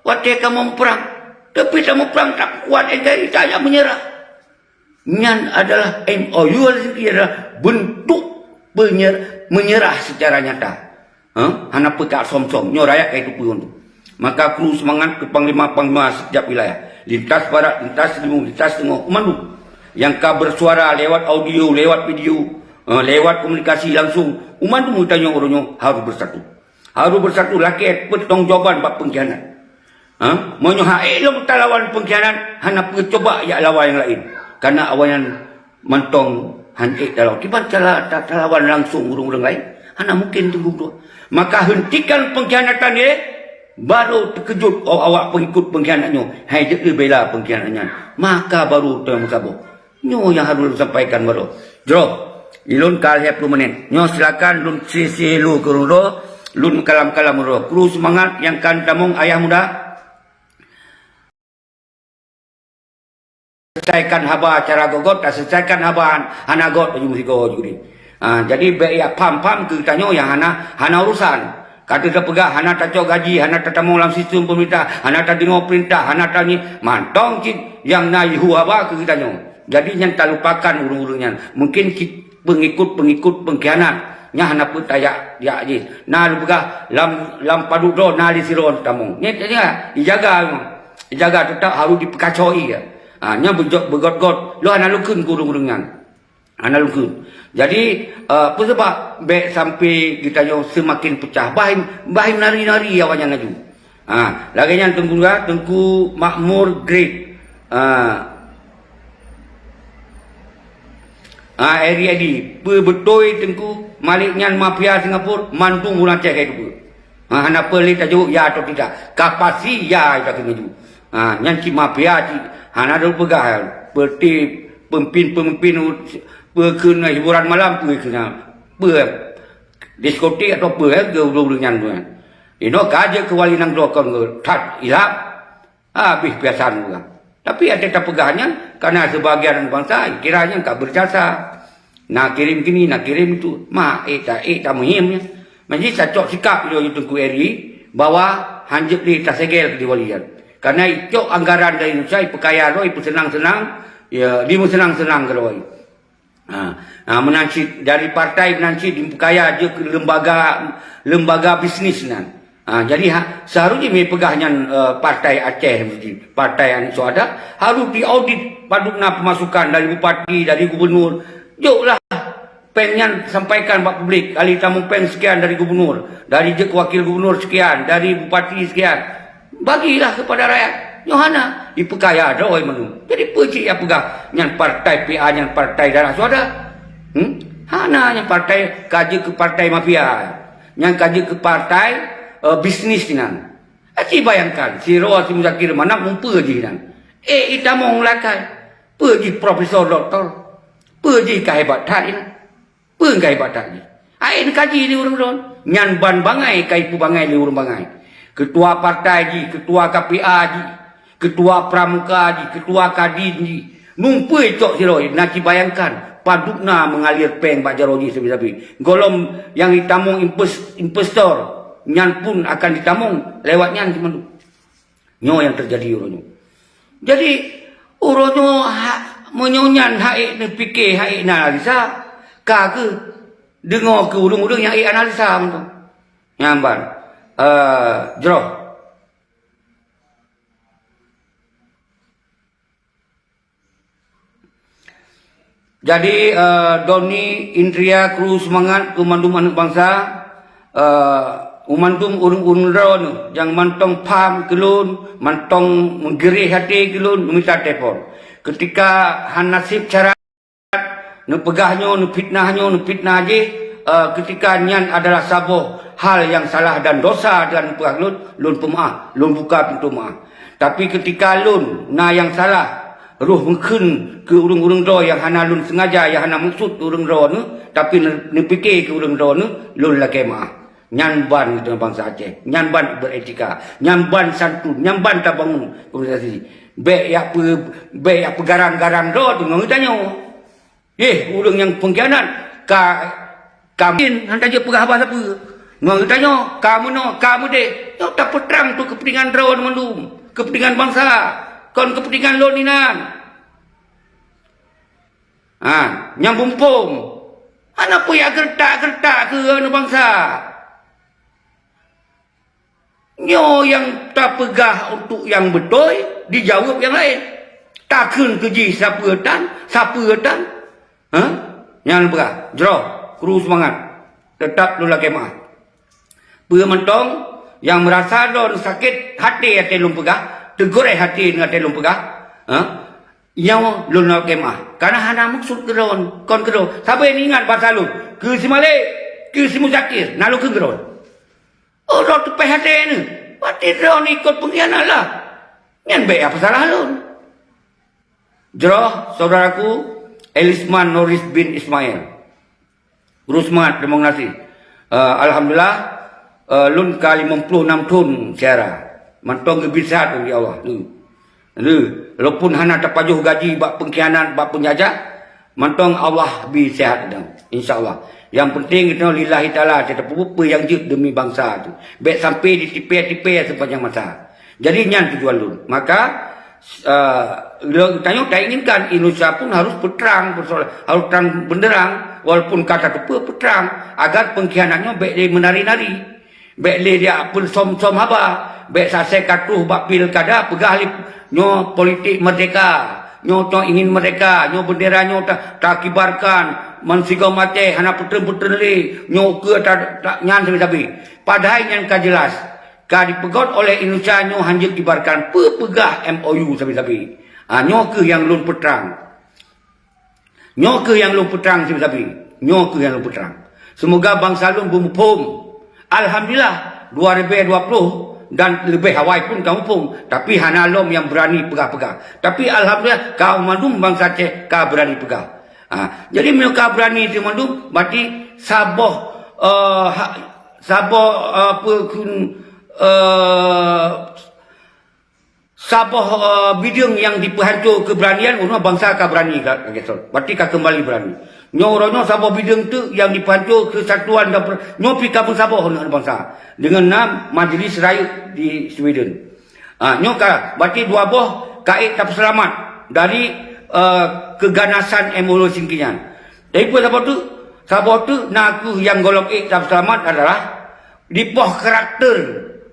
watée kamoe muprang. Tapi tamuprang, takuat N K R I, tajak meunyeurah. Nyan adalah M O U, adalah bentuk penyer-, meunyeurah secara nyata. Ha? Hana peukat som-som. Nyoe rakyat ka jiteupeue tu. Maka kru seumangat keu panglima-panglima setiap wilayah. Lintas barat, lintas timur, lintas teungoh, mandum. Nyang ka bersuara lewat audio, lewat video, eh, lewat komunikasi langsung, mandum geutanyoe uroe nyoe harus bersatu. Harus bersatu lakée peutanggung jawaban bak pengkhianat. Ha? Meunyoe han ék lom talawan pengkhianat, hana peue cuba jak lawan nyang laén. Karena awaknyan mantong han ék talawan. Kiban cara ta-, talawan langsung ureuëng-ureuëng laén? Hana mungken teunggu dua. Maka hentikan pengkhianatan nyoe, baru teukeujot awak-awak pengikut pengkhianat nyoe. Hai jeuet bela pengkhianat nyan. Maka baru teumeusaboh. Nyoe nyang harôh lôn sampaikan baroe. Jroh, ilôn ka lhée ploh menit. Nyoe silakan lôn sie-sie lôn keu droe, lôn kalam-kalam droe. Kru seumangat nyang ka tamong ayah muda. Sesuaikan haba cara gogot, tak sesuaikan haba hana got, aju meusigoe juri. Ha, jadi bék ya pham-pham keu tanyoe nyang hana, hana urusan. Ka teupeugah hana tacok gaji, hana tatamong lam sistem pemerintah, hana tadeungoe perintah, hana tanyi, mantong cit nyang na ihu haba keu geutanyoe. Jadi nyan talupakan ureuëng-ureuëng nyan. Mungkin cit pengikut-pengikut pengkhianat. Nyan hana peue tajak, jak jih. Na lôn peugah lam, lam padub droe na lé sidroe tamong. Nyan, nyan, ijaga memang. Ijaga teutap harus dipeukacoi ya. Ha, nyan beujok, beugot-got. Lôn hana lôn kheun keu ureuëng-ureuëng nyan. Hana lungkeuem. Jadi, eh, peue sabab bék sampai geutanyoe seumaken peucah? Bah, bah nari-nari awaknyan laju. Ha, lagée nyan Teungku, Teungku Makmur Great. Ha. Ha, Eri Edi, peue beutôi Teungku Malik nyan mafia Singapura, mandum ureuëng Aceh ka jiteupeue. Ha, hana peue lé tajaweueb ya atau tidak. Ka pasti ya, ka keuneuk ju. Ha, nyan cit mafia cit. Hana lôn peugah, peuti peumimpin-peumimpin u-, peue kheun hiburan malam, peue kheun, peue diskotik atau peue, eh, keu ureuëng-ureuëng nyan tu, eh. Inoe ka jeuet keu wali nanggroe kon keu that ilap. Habéh piasan ureuëng. Tapi até tapeugah nyan, karena sebagian bansa kira nyan ka berjasa. Na kirim kini, na kirim itu. Ma, ék ta, ék ta muhim nyan. Jadi tacok sikap lé Teungku Eri bahwa hanjeuet lé tasegel keu di wali nyan. Karena icok anggaran dari Indonesia, ipeukaya droe, ipeuseunang-seunang, ya, dimeuseunang-seunang keu droe. Ha, ha, meunan cit dari partai meunan cit dipeukaya jeuet keu lembaga, lembaga bisnis nyan. Ha, jadi ha, seharusnya meupeugah nyan, eh, partai Aceh mesti, partai aneuk syuhada, harus diaudit padub na pemasukan dari bupati, dari gubernur. Joklah péng nyan sampaikan bak publik, kali tamong péng sekian dari gubernur, dari jeuet wakil gubernur sekian, dari bupati sekian. Bagilah kepada rakyat. Nyoe hana, ipeukaya droe mandum. Jadi peue cit nyang peugah nyan partai P A, nyan partai darah syuhada? Hmm? Hana, nyan partai ka jeuet keu partai mafia. Nyan ka jeuet keu partai, eh, bisnis nyan. Aci bayangkan, sidroe si Muzakir Manaf mupeue jih nyan. Eh, itamong lakée. Peue jih profesor doktor? Peue jih ka hebat that nyan? Peue ka hebat that jih? Hai neukaji lé ureuëng droe. Nyan ban bangai ka ipeubangai lé ureuëng bangai. Ketua partai jih, ketua K P A jih, ketua pramuka jih, ketua kadin jih. Nung peue cok sidroe, na ci bayangkan, padub na mengalir péng bak jaroe jih sabe-sabe. Gohlom nyang itamong impes-, investor, nyan pun akan ditamong lewat nyan simandum. Nyoe nyang teujadi uroe nyoe. Jadi, uroe nyoe ha-, meunyoe nyan han ék neupike, han ék neuanalisa, ka kheueh deungoe keu ureuëng-ureuëng nyang ék analisa mantong. Nyan ban, eh, jroh. Jadi, eh, Doni, Indria, kru seumangat keu mandum aneuëk bansa, eh, u mandum ureuëng-ureuëng droeneueh nyang mantong pham keu lôn, mantong meugeureh até keu lôn, neumita telepon. Keutika hana sép cara neupeugah nyoe, neufitnah nyoe, neufitnah jih, eh, keutika nyan adalah saboh hal nyang salah dan dosa dan peugah lôn, lôn peumeuáh, lôn buka pintoe meuáh. Tapi keutika lôn na nyang salah, roh meukheun keu ureuëng-ureuëng droe nyang hana lôn seungaja, nyang hana meukeusut keu ureuëng droeneueh, tapi ne-, neupike keu ureuëng droeneueh, lôn lakée meuáh. Nyan ban geutanyoe bansa Aceh, nyan ban beretika, nyan ban santun, nyan ban tabangun komunikasi. Bék yak peu-, bék yak peugaran-garan droe teungoh geutanyoe. Eh, ureuëng nyang pengkhianat ka, ka mungkin hana jeuet peugah haba sapeue. Ngon geutanyoe, ka meunoe, ka meudeh. Nyoe tapeutrang tu keupeuntengan droe mandum, keupeuntengan bansa, kon keupeuntengan lôn inan. Ha, nyang bumpong. Hana peue jak geureutak-geureutak keu aneuk bansa. Nyoe nyang tapeugah untuk nyang beutôi, dijaweueb nyang laén. Takheun keu jih sapeue tan, sapeue tan. Ha? Nyan peugah, jroh, kru seumangat. Teutap lôn lakée meu'ah. Peue mantong nyang meurasa lôn sakét até, até lôn peugah, teugoréh até ngon até lôn peugah, ha? Nyoe lôn lakée meu'ah. Kana hana maksud keudroe, kon keudroe. Sabe ingat basa lôn, keu si Malek, keu si Muzakir, na lôn kheun keudroe. Oh, droe teupéh até neuh. Watée droe ikot peungkhianat lah. Nyan bék apa salah lôn. Jroh, saudaraku, Elisman Norris bin Ismail. Kru seumangat, teurimong gaséh. Eh, alhamdulillah, eh, lôn ka limong ploh nam thon syedara. Mantong geubri seuhat lé Allah. Lé, walaupun hana tapajoh gaji bak peungkhianat, bak peunjajah, mantong Allah bi seuhat geutanyoe, insya Allah. Nyang penting geutanyoe lillahi taala, teupeue peue nyang jeuet demi bansa tu. Bék sampai ditipée-tipée sepanjang masa. Jadi nyan tujuan lôn. Maka, eh, geutanyoe tainginkan Indonesia pun harus peutrang, harus terang benderang, walaupun ka tateupeue peutrang, agar peungkhianat nyoe bék lé meunari-nari. Bék lé jak peusöm-söm haba, bék sasée ka troh bak pilkada peugah lé nyoe politik merdeka, nyoe, nyoe ingin merdeka, nyoe bendera nyoe ta-, takibarkan, meusigoe maté hana peutrön-peutrön lé, nyoe ukeue ta-, ta-, nyan sabe-sabe. Padahai nyan ka jelas, ka dipeugét oleh Indonesia nyoe hanjeuet kibarkan, peue peugah M O U sabe-sabe. Ha, nyoe kheueh nyang lôn peutrang. Nyoe kheueh nyang lôn peutrang sabe-sabe. Nyoe kheueh nyang lôn peutrang. Seumoga bansa lôn beumuphom. Alhamdulillah, dua ribée dua ploh dan leubeh awai pun ka muphom, tapi hana lom nyang beurani peugah-peugah. Tapi alhamdulillah, ka mandum bansa Aceh ka beurani peugah. Ha, jadi meunyoe ka beurani teuh mandum, berarti saboh, eh, ha-, saboh, eh, apa, kun-, eh, saboh, eh, bideueng nyang jipeuhanco keubeuranian, uroe nyoe bansa ka beurani ka, ka geusol. Berarti ka keumbali beurani. Nyoe uroe nyoe saboh bideueng teuk nyang jipeuhanco keusatuan dan per-, nyoe pih ka meusaboh aneuk bansa. Deungon na Majelis Rayeuk di Sweden. Ah, nyoe ka, berarti dua boh ka ék tapeuseulamat dari, eh, keuganasan M O U Helsinki nyan. Tapi peue saboh teuk? Saboh teuk na kheueh nyang gohlom ék tapeuseulamat adalah dipoh karakter,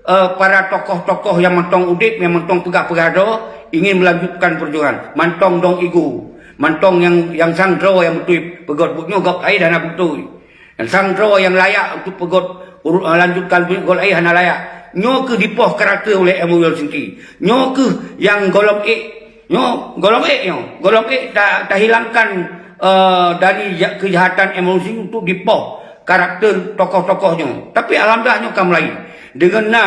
eh, para tokoh-tokoh nyang mantong udeb, nyang mantong peugah-peugah droe, ingin melanjutkan perjuangan. Mantong dong ego. Mantong nyang, nyang sang droe nyang beutôi peugét buet nyoe, gob laén hana beutôi. Nyang sang droe nyang layak untuk peugét uru-, eh, lanjutkan buet, gob laén hana layak. Nyoe kheueh dipoh karakter oleh M O U Helsinki. Nyoe kheueh nyang gohlom ék Nyoe gohlom ék nyoe, gohlom ék ta-, tahilangkan, eh, dari ja-, keujahatan M O U Helsinki untuk dipoh karakter tokoh-tokoh nyoe. Tapi alhamdulillah nyoe ka meulaén. Deungon na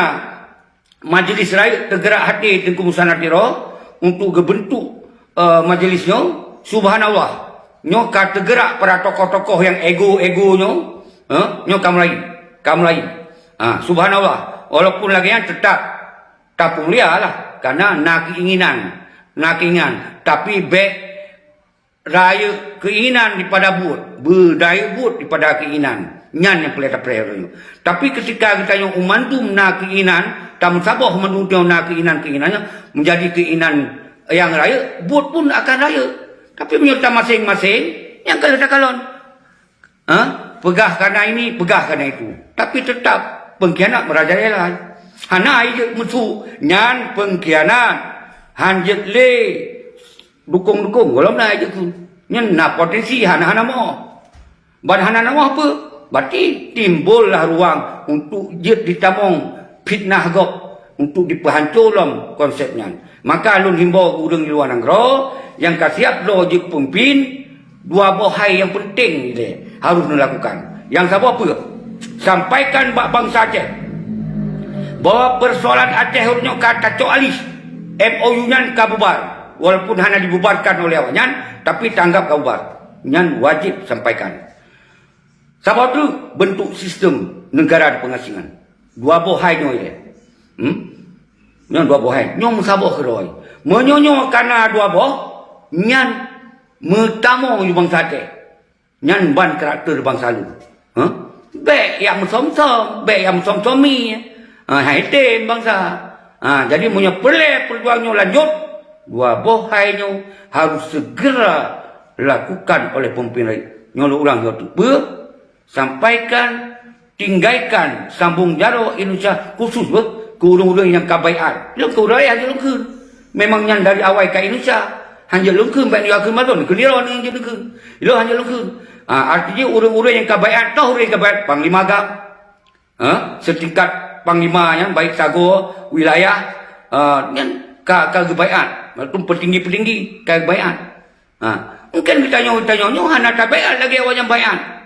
Majelis Rayeuk teugerak hati Teungku Musa Natiro untuk geubeuntuk, eh, majelis nyoe, subhanallah. Nyoe ka teugerak para tokoh-tokoh nyang ego-ego nyoe, eh, nyoe ka meulaén, ka meulaén. Ha, subhanallah. Walaupun lagée nyan teutap Tapeumulia lah, karena na keinginan, na keinginan. Tapi bék rayeuk keinginan daripada buet, beurayeuk buet daripada keinginan. Nyan nyang peureulée tapreh uroe nyoe. Tapi ketika geutanyoe mandum na keinginan, tameusaboh mandum tanyoe na keinginan-keinginan nyoe, menjadi keinginan nyang rayeuk, buet pun akan rayeuk. Tapi meunyoe tamaséng-maséng, nyang ka lheueh takalon. Ha? Peugah kana ini, peugah kana itu. Tapi teutap peungkhianat meurajalela. Hana jeuet meusu, nyan peungkhianat. Han jeuet lé dukong-dukong, gohlom na jeuet keu. Nyan na potensi hana-hana moh. Ban hana na moh peue? Berarti timbullah ruang untuk jeuet ditamong fitnah gob untuk dipeuhanco lom konsep nyan. Maka lôn himbau keu ureuëng di luwa nanggroe nyang ka siab droe jeuet peumimpin, dua boh hai nyang peunteng ilée harôh neulakukan. Nyang saboh peue? Sampaikan bak bansa Aceh bahwa peusoalan Aceh uroe nyoe ka tacok aléh, M O U nyan ka bubar, walaupun hana dibubarkan oleh awaknyan, tapi tanggap ka bubar. Nyan wajéb sampaikan. Saboh treuk bentuk sistem negara di pengasingan. Dua boh hai nyoe ilée. Hmm? Nyoe dua boh hai. Nyoe meusaboh keudroe. Meunyoe nyoe kana dua boh, nyan meutamong di bansa Aceh. Nyan ban karakter bansa lôn. Huh? Bék yak meusöm-söm, bék yak meusöm-söm mi. Ha, hai tem bansa. Ha, jadi meunyoe peureulée peujuang nyoe lanjut, dua boh hai nyoe harus segera lakukan oleh pemimpin rakyat. Nyoe lôn ulang nyoe tu. Peue? Sampaikan, tinggaikan sambung jaroe Indonesia khusus beuh, Keu ureuëng-ureuëng nyang ka baiat, lôn kheun, lôn hana lôn kheun. Memang nyan dari awai ka Indonesia. Hana lôn kheun, bak nyoe kheun malon, keu lirone nyang jeuet kheun. Lôn hana lôn kheun. Ha, artinya ureuëng-ureuëng nyang ka baiat, toh ureuëng nyang ka baiat, panglima GAM. Ha, setingkat panglima nyan, baik sagoe, wilayah, ha, nyan ka, ka geubaiat. Maklum petinggi-petinggi ka geubaiat. Ha, mungkin geutanyoe, geutanyoe nyoe hana tabaiat lagée awaknyan baiat.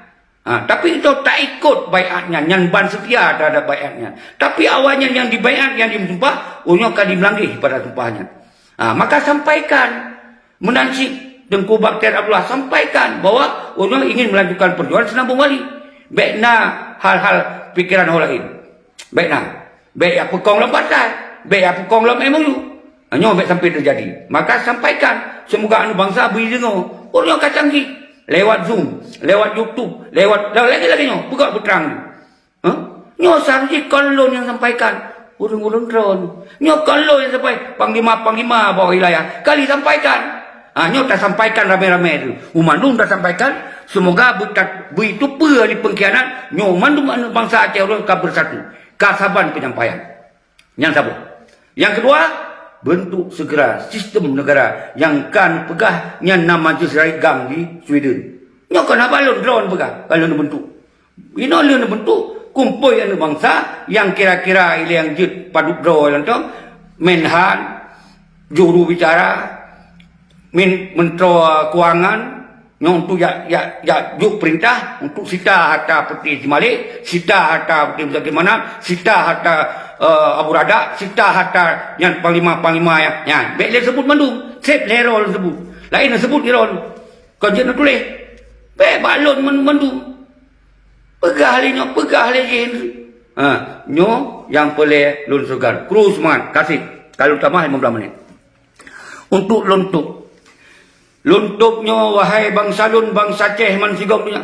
Ha, tapi itu taikot baiat nyan, nyan ban seutia terhadap baiat nyan. Tapi awaknyan nyang dibaiat, nyang dimeuseumpah, oh nyoe ka dimeulanggaih pada sumpah nyan. Ha, maka sampaikan. Meunan cit Teungku Baktiar Abdullah sampaikan bahwa oh nyoe ingin melanjutkan perjuangan Seunambong Bali. Bék na hal-hal pikeran ho laén. Bék na. Bék ya peukong lom partai. Bék ya peukong lom M O U. Nyoe bék sampai teujadi. Maka sampaikan, seumoga aneuk bansa bri deungoe. Ureuëng ka canggih. Lewat Zoom, lewat YouTube, lewat lagée-lagée nyoe, peugah beutrang. Ha? Nyoe seharusnya kon lôn nyang sampaikan. Ureuëng-ureuëng droen. Nyoe kon lôn nyang sampai, panglima-panglima bawah wilayah. Kali sampaikan. Ha, nyoe tasampaikan ramé-ramé tu. Umandum tasampaikan, seumoga beutat-, beuteupeue di pengkhianat, nyoe mandum aneuk bansa Aceh Rayek ka beusatu. Ka saban penyampaian. Nyang saboh. Nyang keudua, bentuk segera sistem negara nyang ka neupeugah nyan na Majelis Rakyat GAM di Sweden. Nyoe kon haba lôn droen peugah, ka lôn bentuk. Inoe lôn bentuk kumpôi aneuk bansa nyang kira-kira ilée nyang jeuet padub droe lantong, Menhan, juru bicara, min-, menteri keuangan, nyoe untuk jak, jak, jak jok peurintah untuk sita harta peuti Simalek, sita harta peuti Muzakir Manaf, sita harta, eh, Abu Radak, sita harta nyan panglima-panglima nyan, nyan. Bék lé seubut mandum, seb lé droe seubut. Laén seubut droe. Kon jeuet neutuléh. Bék bak lôn man-, mandum. Peugah lé nyoe, peugah lé jih. Ha, nyoe nyang peureulée lôn seugan. Kru seumangat, kasih. Ka lôn tamah lima belas menit. Untuk lôn tôb. Lôn tôb nyoe, wahai bansa lôn, bansa Aceh man sigom donya.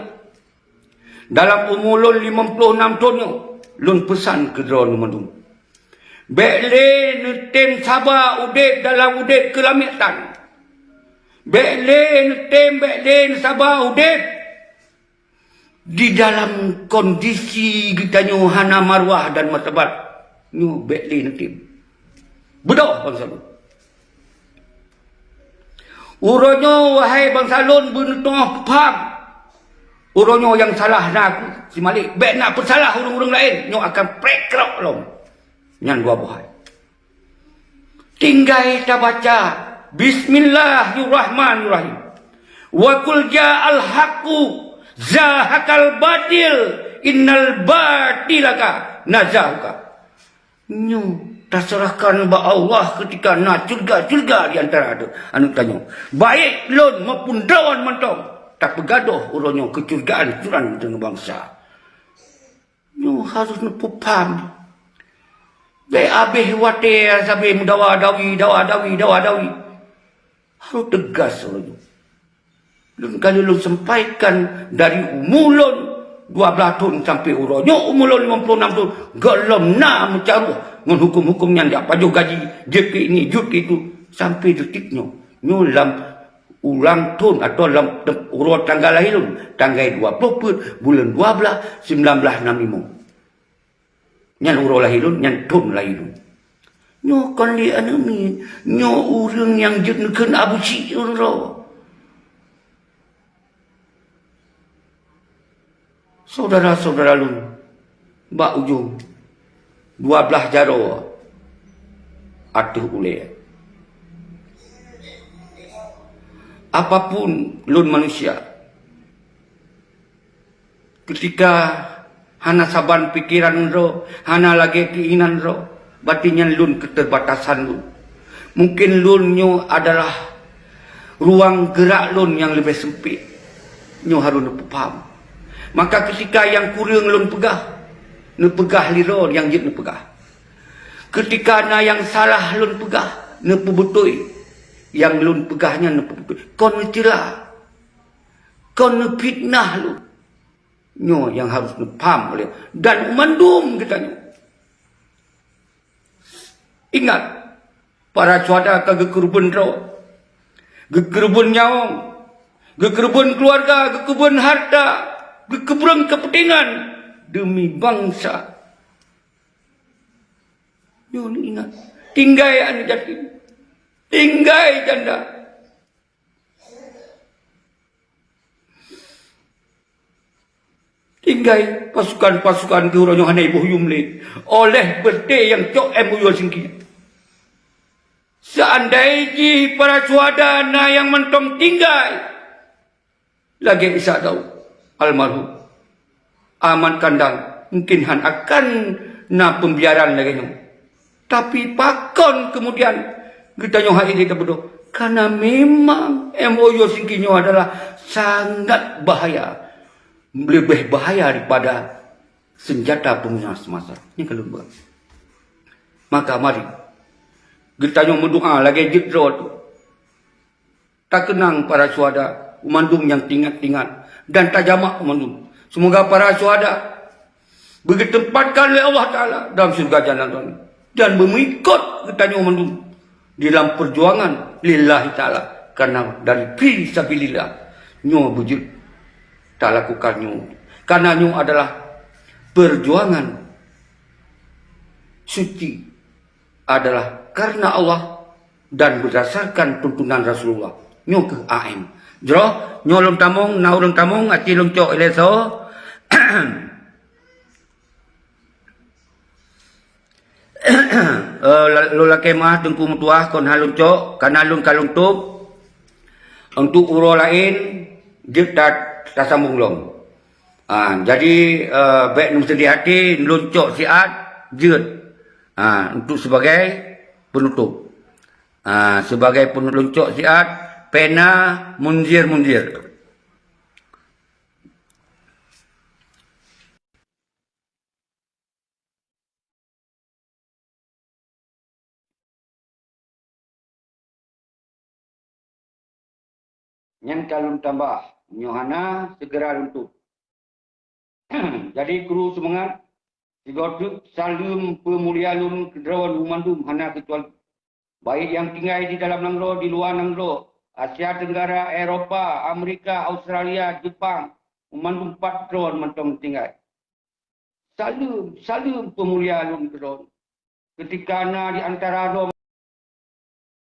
Dalam umu lôn limong ploh nam thon nyoe, lôn peusan keu droeneuh mandum. Bék lé neutem saba udeb dalam udeb keulamitan. Bék lé neutem, bék lé neusaba udeb di dalam kondisi geutanyoe hana marwah dan martabat. Nyoe bék lé neutem. Beudôh bansa lôn. Uroe nyoe, wahai bansa lôn, beuneutoh pham. Uroe nyoe nyang salah na aku, Simalek. Bék na peusalah ureuëng-ureuëng laén, nyoe akan prek krok lom. Nyan dua boh hai. Tinggai tabaca, "Bismillahirrahmanirrahim. Wa qul ja'al haqqu zahaqal batil, innal batila kana zahuqa." Nyoe taserahkan bak Allah ketika na syeuruga-syeuruga di antara aneuk tanyoe. Baik lôn maupun droen mantong tapeugadôh uroe nyoe keusyeurugaan syeurugan tanyoe bansa. Nyoe harôh neupeupham. Bék abéh watée sabe meudawa-dawi, dawa-dawi, dawa-dawi. Harôh teugas uroe nyoe. Lôn ka lôn sampaikan dari umu lôn dua blaih thon sampai uroe nyoe umu lôn limong ploh nam thon, gohlom na meucaroh ngon huköm-huköm nyan, jak pajoh gaji, jeuet keu ini, jeuet keu itu, sampai detik nyoe. Nyoe lam ulang thon atawa lam tem-, uroe tanggai lahé lôn, tanggai dua ploh peuet buleuen dua blaih, sibuleuen blaih nam limong. Nyan uroe lahé lôn, nyan thon lahé lôn. Nyoe kon lé aneuk miet, nyoe ureuëng nyang jeuet neukheun Abu Syik lôn droe. Syedara-syedara lôn, bak ujong, dua blaih jaroe ateueh ulée. Apapun lôn manusia, Keutika hana saban pikeran droe, hana lagée keuinginan droe, berarti nyan lôn keuteubatasan lôn. Mungken lôn nyoe adalah ruang geurak lôn nyang leubeh seumpit. Nyoe harôh neupeupaham. Maka keutika nyang kureueng lôn peugah, neupeugah lé droe nyang jeuet neupeugah. Keutika na nyang salah lôn peugah, neupeubeutôi. Nyang lôn peugah nyan neupeubeutôi. Kon neuceula. Kon neufitnah lôn. Nyoe nyang harôh neupaham ulée dan mandum geutanyoe. Ingat, para syuhada ka geukeureubeuen droe, geukeureubeuen nyawöng, geukeureubeuen keuluwarga, geukeureubeuen hareuta, geukeureubeuen keupeuntengan deumi bansa. Ingat, tinggai aneuk yatim, tinggai janda, tinggai pasukan-pasukan geuh uroe nyoe hana iboh yum lé oleh beureuté nyang cok M O U Helsinki. Seandai jih para syuhada na nyang mantong tinggai, lagée Ishak Daud almarhum, Ahmad Kandang, mungkin hán akan na peumbiaran lagée nyoe. Tapi pakon keumudian geutanyoe hana ideh tabeudôh? Karena memang M O U Helsinki nyoe adalah sangat bahaya, leubeh bahaya daripada senjata pemusnah semasa. Nyan ka lôn peugah. Maka mari geutanyoe meudoá lagée jeuet droe tu. Takeunang para syuhada, mandum nyang teuingat-ingat, dan tajamak mandum. Seumoga para syuhada beugeuteumpatkan lé Allah Taala dalam syeuruga janatan dan beumeuikot geutanyoe mandum di dalam peujuangan lillahi taala, karena dari fi sabilillah nyoe beujeuet talakukan nyoe. Karena nyoe adalah peujuangan suci, adalah karena Allah dan berdasarkan tuntunan Rasulullah. Nyoe keuh A M. Jroh, nyoe lôn tamong, na ureuëng tamong, aci lôn cok ilée soe. Eh, la-, lôn lakée meuah Teungku meutuah kon hana lôn cok, karena lôn ka lôn tôb. Untuk uroe laén, jeuet ta-, tasambong lom. Ah, jadi, eh, bék neuseudih até, lôn cok siat jeuet. Ah, untuk sebagai penutup. Ah, sebagai penutup lôn cok siat, pena munzir-munzir. Nyan ka lôn tambah, nyoe hana segera lôn tôb. Jadi, kru seumangat, sigoe teuk saleuem peumulia lôn keudroe mandum hana keucuali, baik nyang tinggai di dalam nanggroe, di luwa nanggroe, Asia Tenggara, Eropa, Amerika, Australia, Jepang, mandum pat droe mantong tinggai. Saleuem, saleuem peumulia lôn keudroe. Keutika na di antara droe